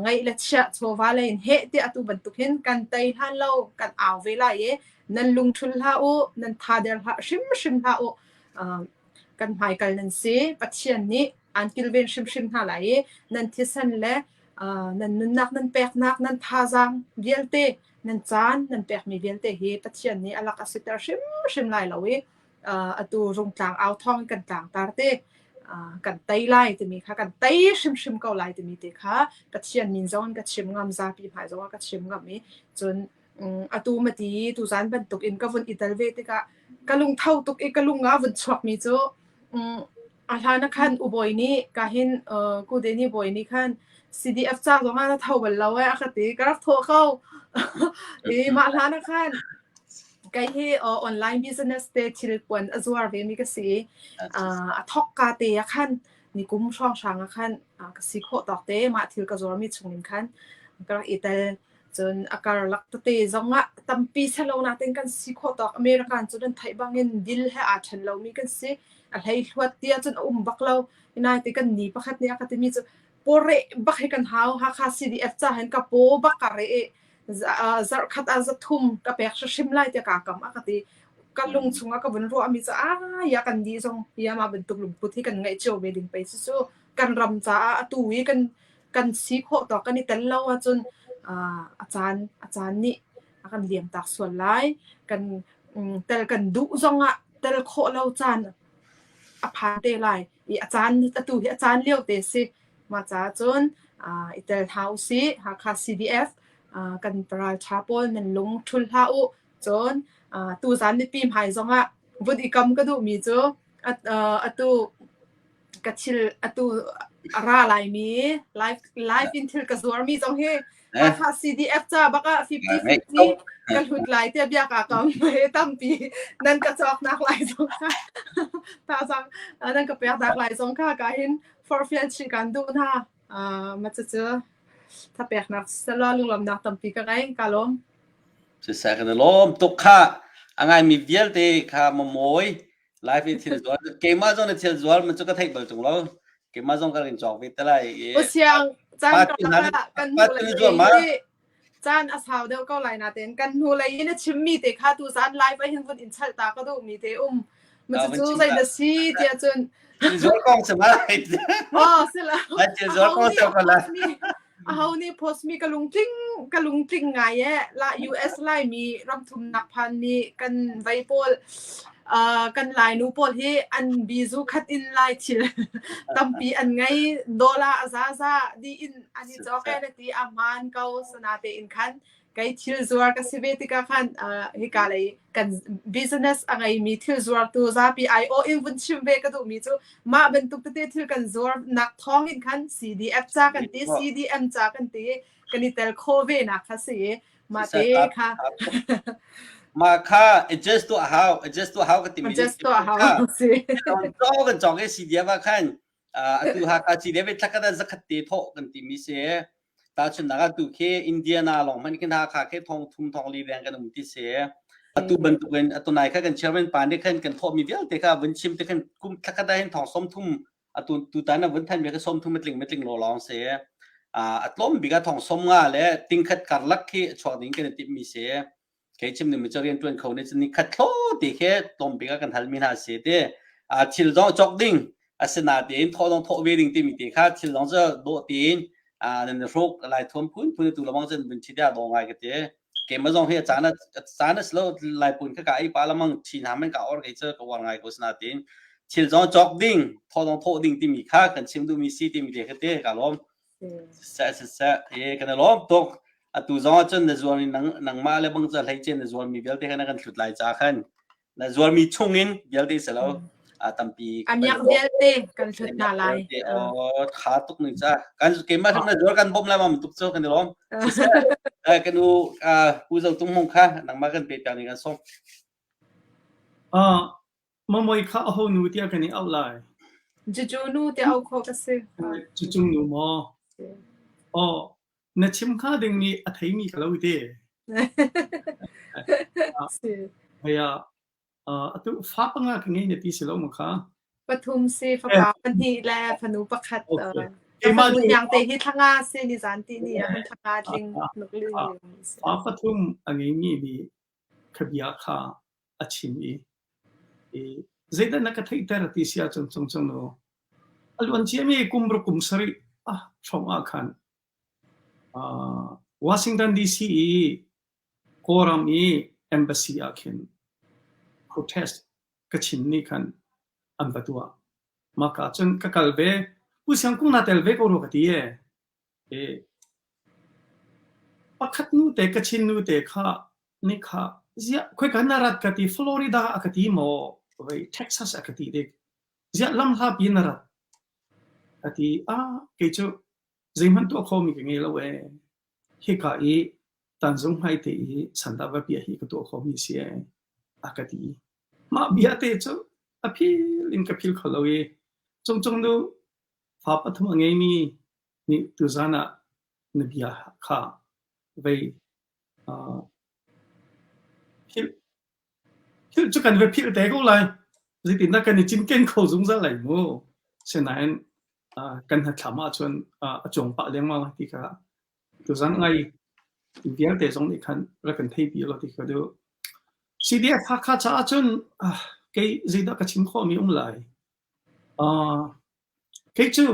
ngeih le chiah chawva lei in heh tiah atu bantuk hin kan tei hlan lo kan au ve lai i nan lungṭhul hlah u, nan tha der hlah hrimhrim hlah u. Kan hmaikal nan si. Pathian nih aan kilven hrimhrim hna lai i nan thisen le nan nunnak nan peknak nan thazaang vialte nan caan nan pekmi vialte hi Pathian nih a lak a siter hrimhrim lai lo i atu rungtlang au thawng in kan tlangtar te kan tei lai timi kha kan tei hrimhrim ko lai timi te kha Pathian min zong in ka chim ngam zapi hmai zong ah ka chim ngam i cun atu mati tuzan bantuk in ka vun i tel ve tikah ka lungtho tuk i ka lung ah vun chuakmi cu A hlan ah khan ubawi nih kahin Kudeni bawi nih khan CDF ca zong ah na tho bal lo ee a ka ti. Ka rak thawh ko. I mah hlan ah khan kei hi online business te thil puan a zuar ve mi ka si. A thawk ka te ah khan nikum hrawnghrang ah khan ka si khawh tawk te mah thil ka zuar mi chung in khan ka rak i tel. Cun a karlak tete zong ah tampi selo natin kan si khawh tawk American cu nan theih bangin dil he aa ṭhen lomi kan si. A hleihluat ti ahcun a um bak lo. Naite kan ni pakhat nih a ka timi cu pawreh bak hi kan hau. Hakha CDF ca hin ka paw bak ka reh i zarh khat ah zathum ka pek hrimhrim lai tiah kaa kam a ka ti. Ka lung chungah ka vun ruahmi cu aa ya kan nih zong ya mah bantuk lungput hi kan ngeih cio ve ding pei cucu kan ram caah atu i kan kan si khawh tawk kan i tel lo ahcun a caan a caan nih a kan liam tak sual lai. Kan tel kan duh zongah tel khawh lo caan a phan te lai i a caan atu hi a caan lio te si. Mah caah cun i tel hna usih. Hakha CDF kan ralṭha pawl nan lung ṭhul hlah u. Cun tuzaan mipi hmai zongah vun i kam ka duhmi cu atu ka thil atu a ra laimi live live in thil ka zuarmi zong hi Hakha CDF ca bak ah 50-50 ka hlut lai tiah bia ka kam he tampi nan ka cawknak lai zong kha tazang nan ka peknak lai zong kha ka hin forfial chin kan duh hna ma cu thapeknak selo lunglawmnak tampi ka ngei ka lawm Siseh kan i lawm tuk kha a ngaimi vialte kha mamawi Live in thil zuar keimah zong na thil zuar man cu ka theih bal tung lo. Keimah zong ka rin cawk ve te lai i. Usiang caan karlak kan hnu lei caan a sau deuh ko lai natein kan hnu lei in a chimmi te kha tu zan live ah hin vun in chalh ta ka duh mi te um. Ma cu zei da si tiah cun Thil zuar kong si ma. Oh sila. Thil zuar kong si ko la. Aho nih post mi ka lungtling ka lungtling ngai e la US Laimi ramthumnak phan mi kan vei pawl uh, kan Lainu pawl hi an bizu khat in lai thil tampi an ngei dollar a zaza di in an i cawk e ti a hmaan ko sana te in khan kei thil zuar ka si ve tikah khan hika lei kan business a ngeimi thil zuartu zapi aiawh in vun chim ve ka duhmi cu mah bantuk tete thil kan zuar nak thawng in khan CDF ca kan ti CDM ca kan ti kan i tel kho ve nak kha si mah te kha mah kha adjust to hau adjust to hau ka timi adjust to hau si kan chong e CDF ah khan atu Hakha CDF thlakhat ah zakhat te thawh kan timi si Tahchunhnak ah tu khi Indiana lawng hmanh khin Hakha khi thong thum thong li leng kan um ti si. Atu bantukin atu nai kha kan chairman pa nih khan kan thawhmi vialte kha vun chim te khan kum thlakhat ah hin thong 30 atu tutan ah vun than mi kha 30 matling matling law lawng si. A tlawm bik ah thong 50 le tingkhat karlak khi chuak ding kan i timh mi si. Kei chim ning mi cu rian ṭuan kho nih cun ni khat thlaw ti khi tlawmbik ah kan halmi hna si ti. Thil zong cawk ding asinain thawh zong thawh ve ding timi te kha thil zong cu dawh tein nan i hruk lai thuam phun phun tu lamang cun vun ṭhi tiah dawh ngai ka ti. Keimah zong hi a caan a caan a si lo lai pun kha ka ei pa lamang ṭhi hna man ka or kei cu ka uar ngai ko sinain thil zong cawk ding thawh zong thawh ding timi kha kan chim duhmi si timi te kha te ka lawm. Siseh siseh e kan i lawm tuk. Atu zong ah cun na zuar mi nang nangmah le bang ca hlei ce na zuar mi vialte kha na kan thlut lai ca khan na zuar mi chung in vialte si lo a tampi amiak vialte kan thlut hna lai. O tha tuk ning ca kan keimah na zuar kan bom lai mam tuk cu kan i lawm. Kan u pu zo tung mong kha nangmah kan pe piak ning kan som. Ah Mamoi kha aho nu tiah kan i auh lai? Cucu nu tiah auh khawh ka si. Cucung nu maw? Aw, na chim hnga dingmi a theimi ka lo te. Si. Hei ah, atu fa panga ka ngei na ti si lo ma kha? Pathum si, fapa pahnih le fanu pakhat. Okay. Ka fanu hniang te hi thlanga si ni zan ti ni ah thlanga tling nuk li. Fa pathum a ngeimi nih kha bia kha a chim i, i zeidah na ka theihter ti si ahcun cungcung nu a luan ciami kum ruk kum sarih ah hrawng ah khan uh, Washington DC i Kawlram i embassy ah khin protest Kachin nih khan an va tuah. Mah ka cun ka kal ve. Pu Siang Kung na tel ve ko rua ka ti e. E pakhat nu te Kachin nu te kha nih kha ziah khoika na rat ka ti Florida a ka ti maw vei Texas a ka ti dik ziah lam hla pi na rat ka ti ah kei cu zeihmanh tuah khomi ka ngei lo ee hika i tanzung hmai te i sandah va piah hi ka tuah khomi si ee a ka ti mah bia te cu a phil in ka phil kho lo i cungcung nu fa pathum a ngeimi nih tuzan ah na bia kha vei philh philh cu kan va philh te ko lai. Zeitindah kan i cinken kho zungzal lai mu. Sinain kan hnathlam ahcun a cuang pah lengmang ti kha tuzan ngai vialte zong nih khan rak kan theipi lo ti kha duh. CDF Hakha caah cun kei zeidah ka chim khawhmi um lai. Kei cu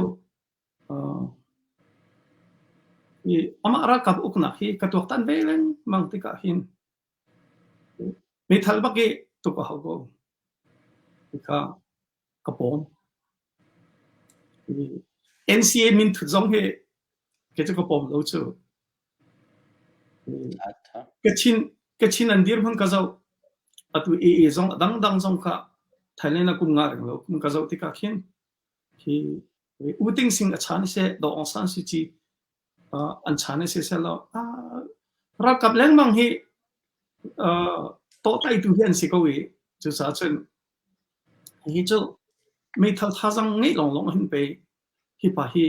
Amah ralkap uknak hi ka tuaktan ve lengmang tikah hin meithal bak i tuk a hau ko. Hika ka pawm. NCA minthut zong hi kei cu ka pawm lo cu. Kachin Kachin an dirhmun ka zoh. Atu AA zong a dangdang zong kha Thailand ah kum nga reng lo kum ka zoh tikah khin Hi U Ting Sing a chan seh, Daw Aung San Suu Kyi an chan si seh law ralkap lengmang hi tawhtaitu hi an si ko i cucaah cun hi cu meithal thazang ngeih lawnglawng hin pei hi pa hi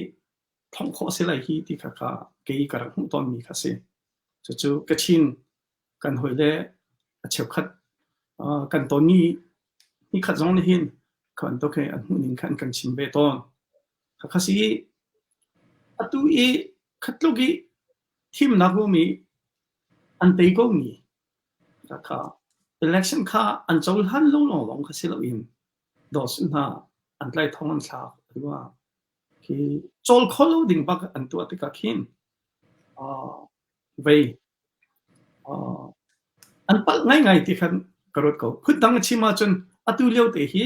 thongh khawh a si lai hi ti kha kha kei ka rak hmuh tawnmi kha si. Cucu Kachin kan hawile a cheukhat kan tonmi nikhat zong nih hin kha bantuk hi an hmuhning kha an kan chim ve tawn. Khakha si atu i khatluk i thimnak um i an tei ko mi kha election kha an cohlan lo lawnglawng kha si loin daw su hna an tlai thong an thlak rua khi cawl kho lo ding bak an tuah tikah khin vei An palh ngaingai ti khan ka ruat ko. Phundang a chim ahcun atu lio te hi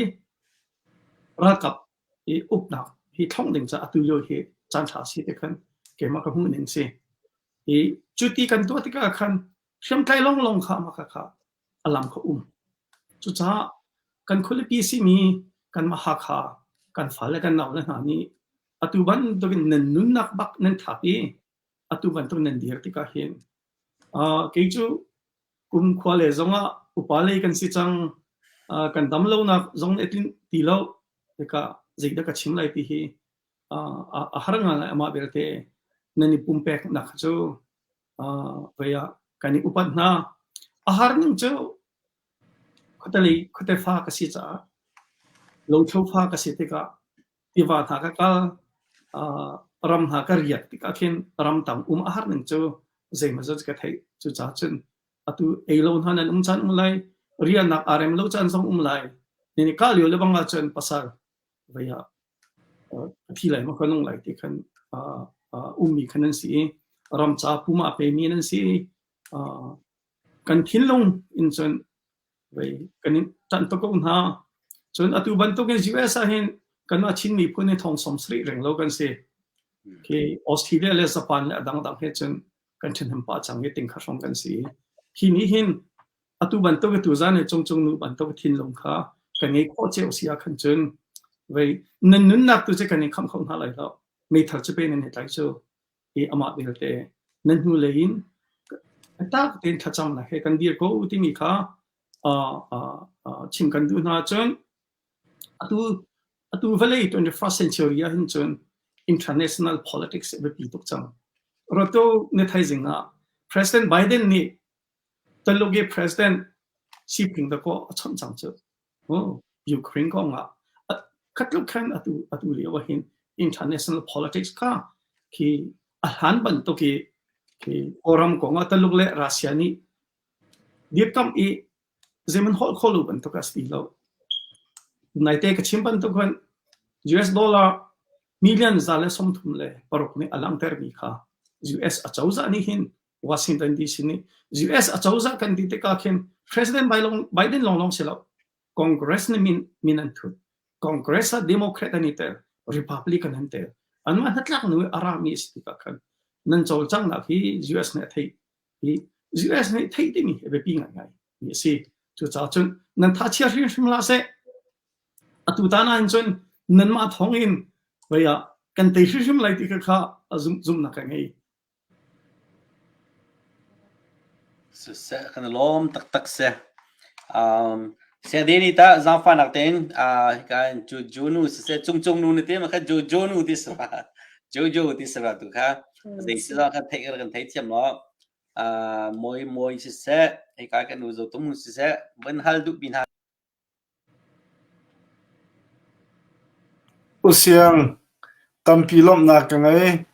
ralkap i uknak hi thlongh ding caah atu lio hi caan ṭha si ti khan keimah ka hmuh ning si. I cu ti kan tuah tikah khan hriamtlai lawnglawng kha mah kha a lam kha um. Cucaah kan khualipi simi kanmah Hakha kan fale kan naule hna nih atu bantukin nan nunnak bak nan thap i atu bantuk nan dir tikah hin kei cu kum khua le zongah upa lei kan si cang kan dam lonak zong nih a tlinh ti lo tikah zeidah ka chim lai ti hi a har ngai lai amah belte nan i pumpek nak cu vei ah kan i upat hna a har ning cu khuate khuate fa ka si caah lothlo fa ka si tikah tiva hna ka kal ram hna ka riak tikah khin ramtang um a har ning cu zeimawzat ka theih. Cucaah cun atu ei lo hna nan um caan um lai, riahnak aa rem lo caan zong um lai. Ni ka lio le bang ahcun pasal vei ah ka thi lai maw ka nung lai ti khan ummi khan an si i ram ca pum a pemi nan si i kan thinlung in cun Vei kan in ṭanh tuk ko hna. Cun atu bantukin US ah hin kanmah Chin miphun hi thong 70 reng lo kan si. Khi Australia le Japan le a dangdang he cun. kan ṭhahnem pah cang i tingkha hrawng kan si. Hi nih hin atu bantuk atu zan i cungcung nu bantuk thinlung kha kan ngei khawh cio si ah khan cun vei nan nunnak tu cu kan in khamh kho hna lai lo meithal cu pe nan i tlai cu i amah belte nan hnu lei in tak tein thlacamnak he kan dir ko timi kha chim kan duh hna cun atu atu vawlei 21st century ah hin cun international politics a biapi tuk cang. Roto na thaizing ah President Biden nih Taluk i President Xi Jinping dakaw a chawnh cang cu. Ukraine kong ah khatluk khan atu atu lio ah hin international politics kha khi a hlan bantuk i khi Kawlram kong ah Taluk le Russia nih dirkamh i zeiman holh kho lo bantuk a si ti lo. Naite ka chim bantuk khan US dollar million 136 nih a langhtermi kha US acozah nih hin Washington DC nih US acozah kan ti tikah khin President Biden lawnglawng si lo Congress nih min min an thut. Congress ah Democrat an i tel, Republican an tel. Anmah hnatlak nu i a rami a si tikah khan nan cawlcanghnak hi US nih a theih i US nih theih timi hi a biapi ngaingai mi a si. Cucaah cun nan tha chia hrimhrim hlah seh. Atu tan ahhin cun nanmah thawng in vei ah kan tei hrimhrim lai ti kha kha a zumhnak ka ngei. Siseh kan i lawm taktak si. Um, Siangdeni tah zaangfahnak tein uh, hika in Jojo nu siseh Cungcung nu na ti ma kha Jojo nu ti si ma Jojo ti si ma tu kha zei si zong kan theih kan thei thiam lo. Uh, moi moi siseh hika kan nu zo tum siseh van hal duh bi hna Usiang, tampi lawmhnak ka ngei.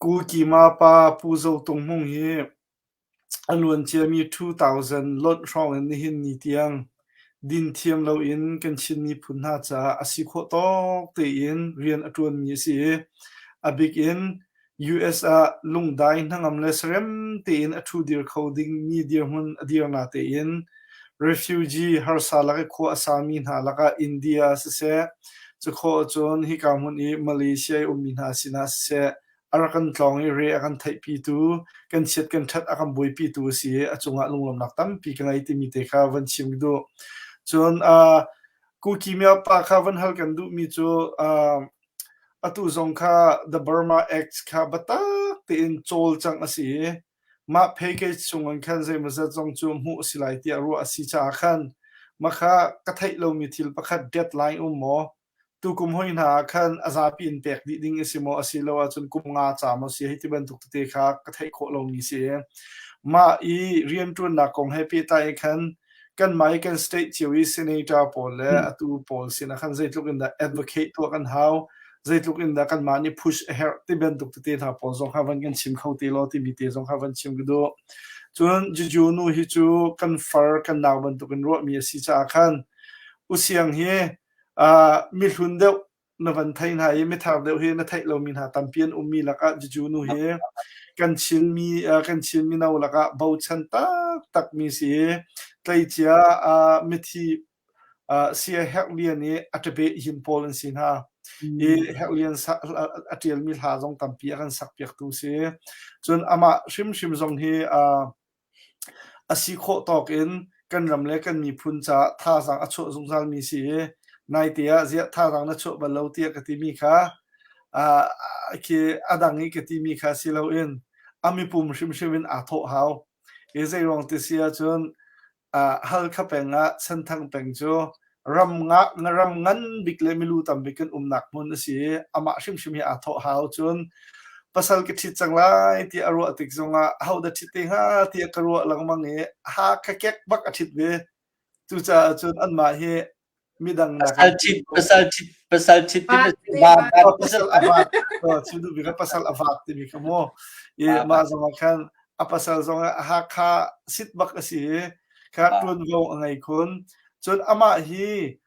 Ku Kima pa Pu Zo Tung Hmung hi a luanciami 2000 lonh hrawng in nihin ni tiang din thiam loin kan Chin miphun hna caah a si khawh tawk tein rian a ṭuanmi a si i a bik in US ah lungdai hnangam le sarem tein a ṭhudir kho dingmi dirhmun a dir natein refugee harsa lak i khua a sami hna lakah India siseh, cukhawh ahcun hika hmun i Malaysia i ummi hna sinah siseh, a rak kan tlawng i re a kan theihpitu, kan chiat kan ṭhat a kan buaipitu a si i a cungah lunglawmhnak tampi ka ngei timi te kha van chim ka duh. Cun uh, Kuki pa kha van hal kan duhmi cu uh, Atu zong kha The Burma Act kha biatak tein cawlcangh a si i mah package chungin khan zeimawzat zong cu hmuh a si lai tiah ruah a si caah khan mahkha ka theih lomi thil pakhat deadline um maw, tukum hoi hna ah khan a zapi in pek dih ding a si maw asilo ahcun kum nga ca maw si hei ti bantuk tete kha ka theih khawh lomi si i mah i rianṭuannak kong he pehtlai in khan kanmah i kan state cio i senator pawl le atu pawl sinah khan zeitluk in dah advocate tuah kan hau zeitluk in dah kanmah nih push a herh ti bantuk tete hna pawl zong kha van kan chim kho te law timi te zong kha van chim ka duh cun Juju nu hi cu kan far kan nau bantuk in ruahmi a si caah khan usiang hi uh, mihlun deuh na van thei hna i mithar deuh hi na theih lomi hna tampi an ummi lakah Juju nu hi kan Chinmi kan Chin mino lakah bochan taktakmi si tleicia mithi Sia Herh Lian i a ṭabe hin pawl an si hna i Herh Lian a ṭialmi hla zong tampi a kan sakpiaktu si cun amah hrimhrim zong hi A si khawh tawk in kan ram le kan miphun caah thazaang a chuah zungzalmi si i naite ah ziah thazaang na chuah bal lo tiah ka timi kha uh, khi a dang i ka timi kha si loin a mipum hrimhrim in aa thawh hau. I zeiruang ti si ahcun Halkha peng ah Senthang peng cu ram nga ram ngan bik le milu tam bik kan umnak hmun a si i amah hrimhrim hi aa thawh hau cun pasal ka ṭhit cang lai tiah a ruah tik zongah ahodah ṭhit te hnga tiah ka ruah lengmang i Hakha kek bak a ṭhit ve cucaah cun anmah hi midang pasal ṭhit pasal ṭhit pasal ṭhit ti pasal a vat chim duh bik pasal a vat timi kha mu i mah zong ah khan a pasal zong ah Hakha sit bak a si i kha ṭuanvo a ngei khun cun amah hi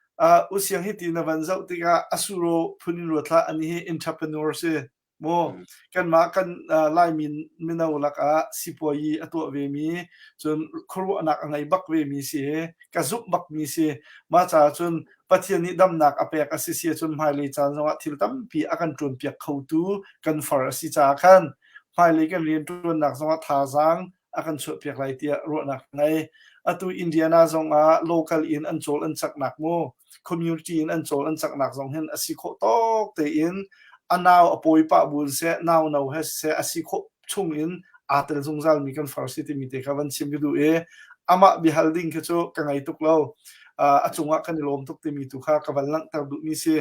usiang hi ti na van zoh tikah a suro phun in ruat hlah ani hi entrepreneur si Maw kanmah kan Laimi mino lakah sipuayi a tuah vemi cun khuaruahnak a ngei bak vemi si i ka zumh bakmi si. Mah caah cun Pathian nih damnak a pek a si si ahcun hmailei caan zongah thil tampi a kan ṭuanpiak khotu kan far a si caah khan. Hmailei kan rianṭuannak zongah thazaang a kan chuahpiak lai tiah ruahnak ka ngei. Atu Indiana zongah local in an cawl an caknak mu, community in an cawl an caknak zong hin a si khawh tawk tein a nau a pawi pah bu in seh, nau no he siseh a si khawh chung in aa tel zungzal mi kan far si timi te kha van chim ka duh i amah biahal ding khi cu ka ngei tuk lo. Uh, a cungah kan i lawm tuk timi tu kha ka van langhter duhmi si.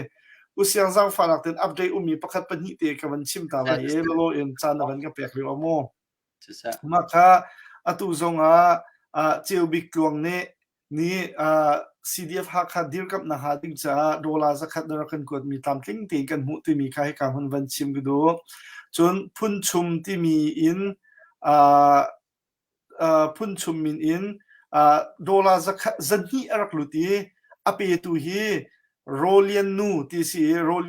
Usiang zaangfahnak ten update ummi pakhat pahnih te ka van chim ta lai i lolo in caan na van ka pek rih mu. Mah kha atu zongah uh, Ceu Bik Tluang nih nih uh, CDF Hakha dirkamhnak hnga ding caah dollar zakhat na rak kan kuatmi tlamtling tein kan hmuh timi kha hika hun van chim ka duh. Cun phunchum timi in uh, uh, phunchum min in uh, dollar zakhat zahnih a rak lut i a petu hi Rolian nu ti si i Rol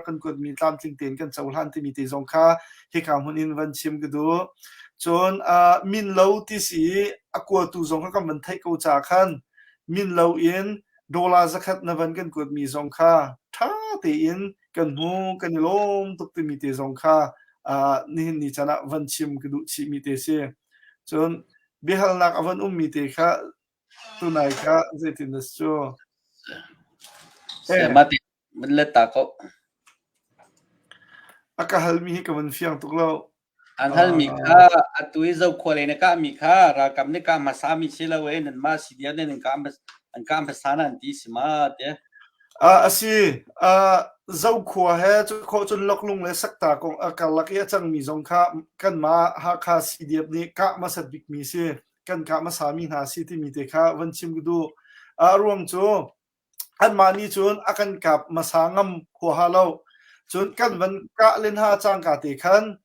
kan kuatmi tlamtling tein kan cohlan timi te zong kha hika hmun in van chim ka duh. Cun uh, min lo ti si i a kuatu zong kha kan van theih ko ca khan min lo in dollar zakhat na van kan kuatmi zong kha ṭha tein kan hmu kan i lawm tuk timi te zong kha uh, nihin ni caan ah van chim ka duh chihmi te si. Cun biahalnak a van ummi te kha Tunai kha zeitin na si cu? Eh. Mate mun let ta ko. A ka halmi hi ka van fiang tuk lo. An halmi kha atu i zokhua lei na kahmi kha ralkap nih kah hmasa mi si lo e nanmah CDF nih nan kah an kah hmasa na an ti si ma te. A si zokhua he cu khawh cun loklung le sakta kong a karlak i a cangmi zong kha kanmah Hakha CDF nih kah hmasat bikmi si. Kan kah hmasami hna si timi te kha van chim ka duh. A ruang cu anmah nih cun a kan kap hmasa ngam huaha lo. Cun kan van kah len ha cangka te khan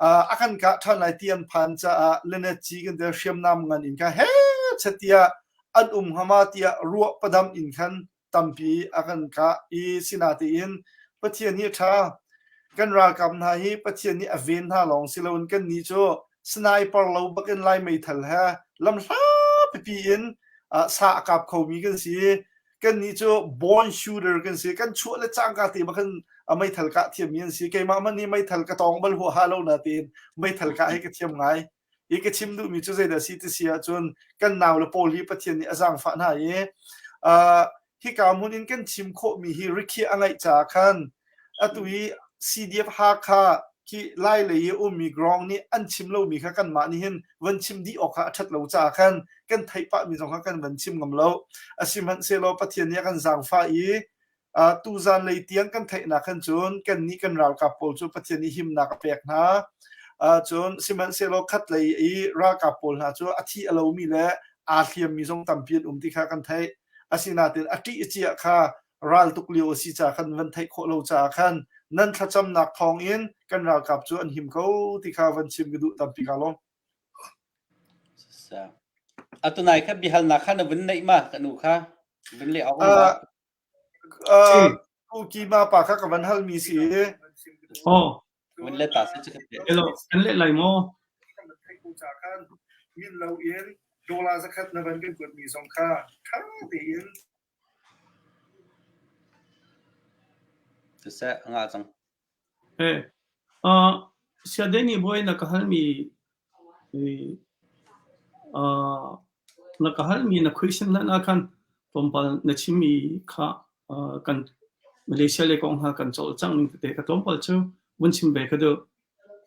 a kan kah ṭhan lai ti an phan caah lenet ci kan tel hriamnam ngan in kha he chet tiah an um hngama tiah ruah padam in khan tampi a kan kah i sinatein Pathian hi a ṭha. Kan ralkap hna hi Pathian nih a ven hna lawng si loin kannih cu sniper lo bakin Lai meithal he lamhla pipi in sa a kap khomi kan si. Kannih cu born shooter kan si. Kan chuah le cangka te bak in a meithal kah thiammi an si. Keimah hmanh nih meithal ka tawng bal huaha lo natein meithal kah hi ka thiam ngai. Hi ka chim duhmi cu zeidah a si ti si ahcun kan nau le pawl hi Pathian nih a zaangfah hna i uh, hika hmun in kan chim khawhmi hi rikhiah a ngeih caah khan atu hi CDF Hakha khi Lai lei i ummi ground nih an chim lomi kha kanmah nih hin van chim dih awk kha a ṭhat lo caah khan kan theih pahmi zong kha kan van chim ngam lo. Asihmanhsehlaw Pathian nih a kan zaangfah i Uh, tuzan lei tiang kan theihnak khan cun kannih kan ralkap pawl cu Pathian nih himnak a pek hna. Uh, cun sihmanhsehlaw khat lei i ralkap pawl hna cu a thi a lomi le aa hliammi zong tampi an um ti kha kan theih. Asinain a ṭih a ciah kha raltuk lio a si caah khan van theih khawh lo caah khan nan thlacamnak thawng in kan ralkap cu an him ko ti kha van chim ka duh tampi ka lawm. Atu nai kha bihalnak kha na vun neih ma ka nu kha vun leh awk ma? Kima pa kha ka van halmi si. Oh. Vun let ta si chu Hello, kan leh lai maw? Min lo in dollar zakhat na van kan kuatmi zong kha ṭha tein Siseh, nga cang. Eh, uh, siadeni boy na ka halmi uh, na ka halmi na question na na khan tlawmpal na chimmi kha uh, kan Malaysia le kong ha kan cawlcangh ning tete ka tlawmpal cu vun chim ve ka duh.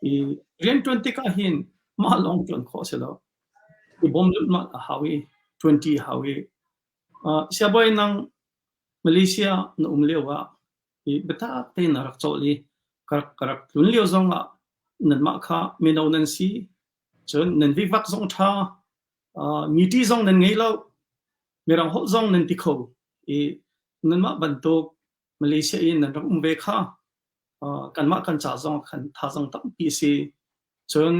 I rianṭuan tikah hin mah lawng ṭuan khawh a si lo. I bawm lutmat a hau i ṭuanṭi a hau i uh, siabawi nang Malaysia na um lio ah i biatak tein na rak cawl i ka rak, ka rak tlun lio zong ah nanmah kha mino nan si cun nan vivak zong ṭha uh, miti zong nan ngei lo mirang holh zong nan ti kho i nanmah bantuk Malaysia in nan rak um ve kha uh, kanmah kan ca zong khan thazang tampi si cun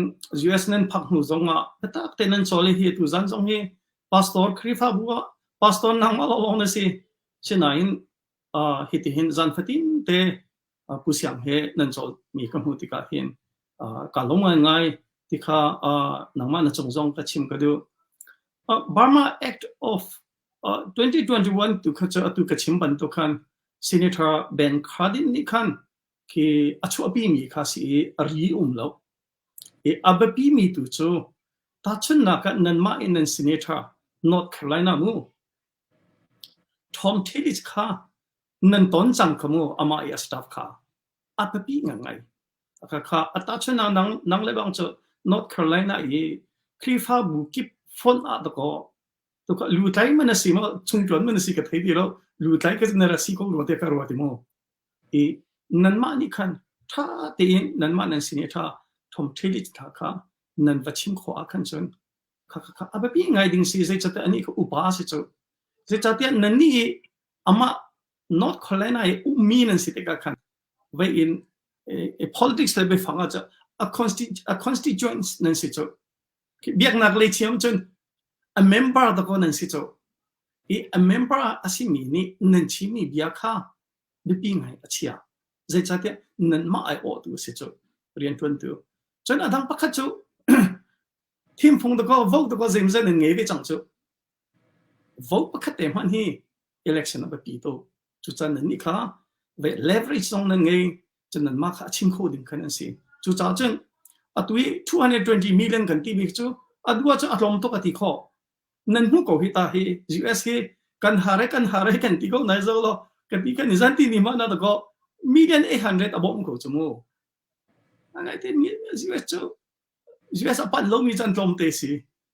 US nan phak hnu zong ah biatak te nan cawl hi tu zan zong hi pastor Khrihfabu ah pastor nangmah lawng na si sinain uh, hitihin zan fatin te uh, Pu Siang he nan cawl mi ka hmuh tikah hin uh, ka lung ngai ngai ti kha uh, nangmah na cung zong ka chim ka duh. Uh, Burma Act of uh, 2021 tu kha cu atu ka chim bantuk khan Senator Ben Cardin nih khan. Khi a chuahpimi kha si i a ri um lo. I a biapimi tu cu tahchunhnak ah nanmah in nan senator North Carolina mu Tom Tillis kha nan ton cang kha mu amah i a staff kha a biapi ngangai. Kha a tahchunhnak nang, nang le bang cu North Carolina i Khrihfabu kip fonh ah dakaw Tuka lutlai man a si maw chungṭuan man a si ka thei ti lo lutlai ka na ra si ko rua tiah ka ruat i mu. I nanmah nih khan ṭha tein nanmah nan sin i ṭha thom ṭhilit hna kha nan va chim khawh ah khan cun kha kha kha a biapi ngai ding si zeicahtiah anih kha upa a si cu. Zeicahtiah nannih i amah North Carolina i ummi nan si tikah khan vei in politics le biafang ah cu a constituents nan si cu. Biaknak lei thiam cun a member dakaw nan si cu. I a member a simi nih nan chimmi bia kha biapi ngai a chia. Zeicahtiah nanmah aiawhtu a si cu, rianṭuantu. Cun a dang pakhat cu thimfung dakaw vote dakaw zeimawzat nan ngei ve cang cu. Vote pakhat te hmanh hi election a biapi tuk. Cucaah nannih kha leverage zong nan ngei, cun nanmah kha a chim kho ding khan an si. Cucaah cun atu i 220 million kan timi cu a duh ahcun a tlawm tuk a ti khawh. Nan hmuh ko hi ta hi US hi kan har kan har kan ti ko nai zo lo kan ti kan i zan ti ni ma na ta ko million 800 a bawm ko cu mu. Ngai te US cu US a panh lomi cu an tlawmte si.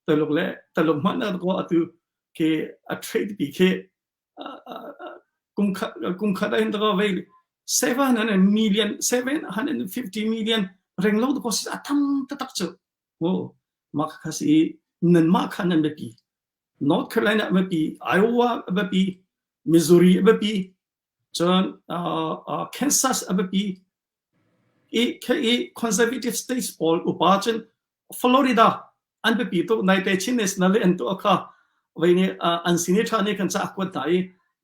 Taluk le Taluk hmanh na ko atu ke a trade pi khi kum khat kum khat ah hin ta vei 700 million 750 million reng lo ko si a tam taktak cu o mah kha si nanmah kha nan biapi North Carolina biapi Iowa biapi Missouri biapi cun Kansas biapi i i conservative states pawl upa cun Florida an biapi tuk naite Chin National an tuah kha vei nih an senator nih kan ca a kuat hna i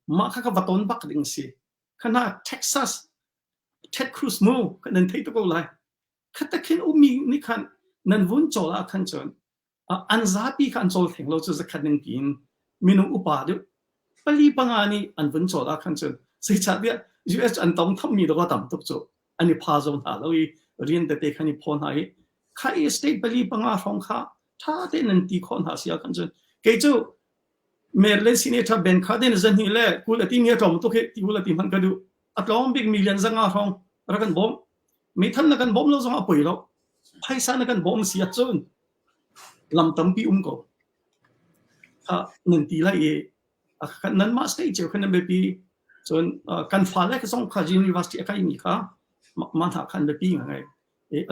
mah kha ka va ton bak ding si khana Texas Ted Cruz mu kan nan thei tuk ko lai khatakhin ummi nih khan nan vun cawl ah khan cun an zapi kha an cawl theng lo cu zakhat ning tiin minung upa deuh pali panga nih an vun cawl ah khan cun zeicahtiah US an tong thammi dawk a tam tuk cu an i pha zo hna lo i rian tete khan i phaw hna i kha i state pali panga hrawng kha ṭha tein nan ti khawh hna si ah khan cun kei cu Maryland Senator Ben Cardin zahnih le 20 a timi a tlawm tuk hi ti ul a ti hmanh ka duh a tlawm bik million zanga hrawng rak kan bawmh meithal na kan bawm lo zong a poi lo phaisa na kan bawm si ahcun lam tampi um ko kha nan ti lai i nanmah state cio khan nan biapi cun kan fale zong kha university a kaimi kha mah hna khan biapi ngai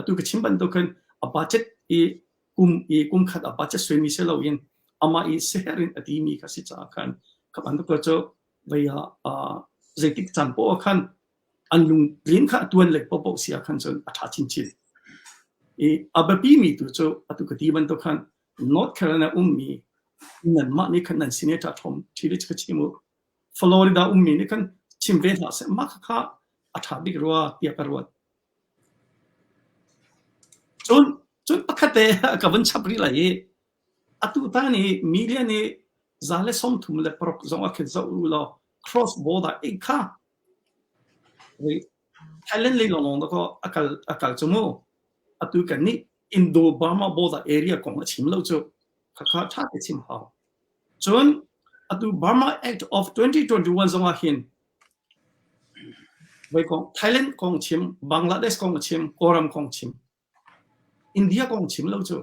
atu ka chim bantuk khan a budget i kum i kum khat a budget suimi si loin amah i seher in a timi kha si caah khan kha bantuk cu vei ah zeitik caan poah khan an lungtlin kha tuan lek popoh si ah khan cun a ṭha chinchin. I a biapi mi tu cu atu ka ti bantuk khan North Carolina ummi nanmah nih khan nan senator Tom Tillich ka chim u. Florida ummi nih khan chim ve hlah seh mah kha a ṭha bik rua tiah ka ruat. Cun cun pakhat te ka vun chap rih lai i atu tan i media nih 136 zong a khin zoh u law cross border ei kha Thailand lei lawnglawng dakaw a kal a kal cu mu. Atu kan nih Indo Burma border area kong a chim lo cu khakha ṭha te chim hau. Cun atu Burma Act of 2021 zong ah hin voi kong Thailand kong chim, Bangladesh kong a chim, Kawlram kong chim, India kong chim lo cu.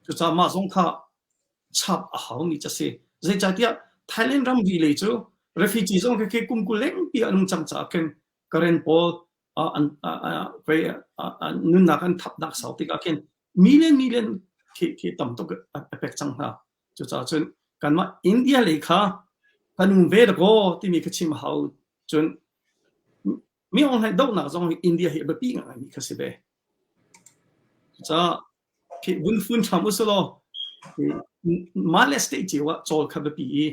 Cucaah mah zong kha chap a haumi cu a si. Zeicahtiah Thailand ramri lei cu refugee zong khi kum 20 lengpi an um cang caah khin Karen pawl an nunnak an thapnak sau tikah khin million million khi khi tam tuk a pek cang hna. Cucaah cun kanmah India lei kha kan um ve dakaw timi kha chim a hau. Cun mi online dohnak zong hi India hi a biapi ngaimi kha si ve. Cucaah vun fun ṭham usulaw mah le state cio ah cawl kha biapi i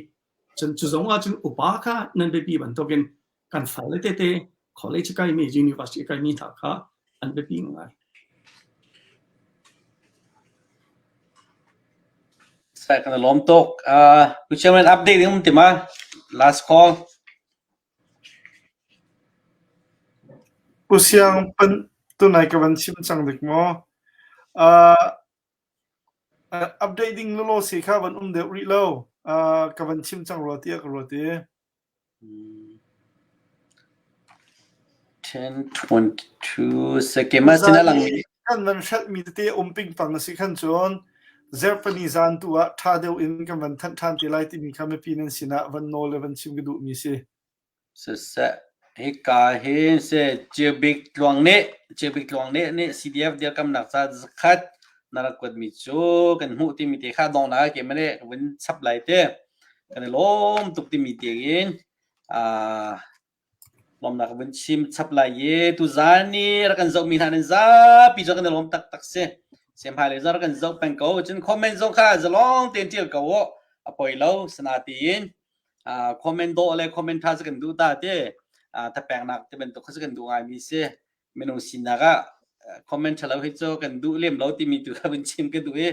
cun cu zong ah cun upa kha nan biapi bantukin kan fale tete college kaimi university kaimi hna kha an biapi ngai. Sai kan lawm tuk. Uh, Pu Chairman update ding um ti ma? Last call. Pu Siang pan tunai ka van chim cang dik maw? Uh, update ding lolo si kha van um deuh rih lo. Uh, ka van chim cang rua tiah ka ruat i. 10:22 Sekema sin a lang mi Kan van hrelh mi tete um pingpang a si khan cun zerpani zan tu ah ṭha deuh in kan van thanh ṭhan te lai timi kha mipi nan sinah van nawl le van chim ka duh mi si. Siseh, hika hin si Cibik Tluang nih Cibik Tluang nih nih CDF dirkamnak ca zakhat na rak kuatmi cu kan hmuh timi te kha donghnak ah keimah nih ka vun chap lai te. Kan i lawm tuk timi tiangin aa lawmnak ka vun chim chap lai i tuzaan i rak kan zohmi hna nan zapi cu kan i lawm taktak si. Semhai le zong rak kan zoh peng ko. Cun comment zong kha zalong tein ṭial ko u. A poi lo sana tiin comment dawh le comment ṭha cu kan duh ta ti thapeknak ti bantuk kha cu kan duh ngaimi si minung sinak ah comment ṭhalo hi cu kan duh lem lo timi tu kha vun chim ka duh i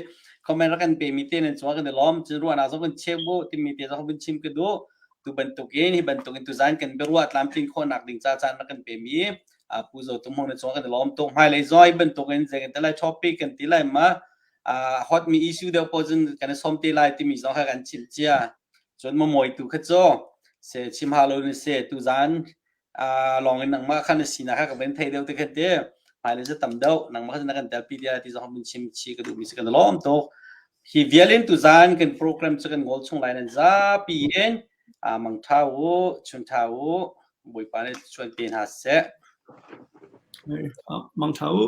comment rak kan pemi te nan cungah kan i lawm cun ruahnak zong kan cheu bu timi te zong vun chim ka duh tu bantukin hi bantukin tuzan kan biaruah tlamtlin khawhnak ding ca caan rak kan pemi Pu Zo Tum Hmung na cungah kan i lawm tuk hmailei zong hi bantukin zei kan ti lai topic kan ti lai ma hot mi issue deuh pawl cun kan i sawm te lai timi zong kha kan chim cia Cun mamawi tu kha cu se chim hau lo ni se tuzan lawng in nangmah kha na sinak kha ka van thei deuh te kha ti hmailei cu tam deuh nangmah kha na kan telpi tiah ti zong vun chim chi ka duhmi si kan lawm tuk. Hi vial in tuzan kan program cu kan ngol chung lai nan zapi in mang tha u chun tha u Bawipa nih chuan pe hna seh. Mang tha u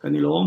kan i lawm.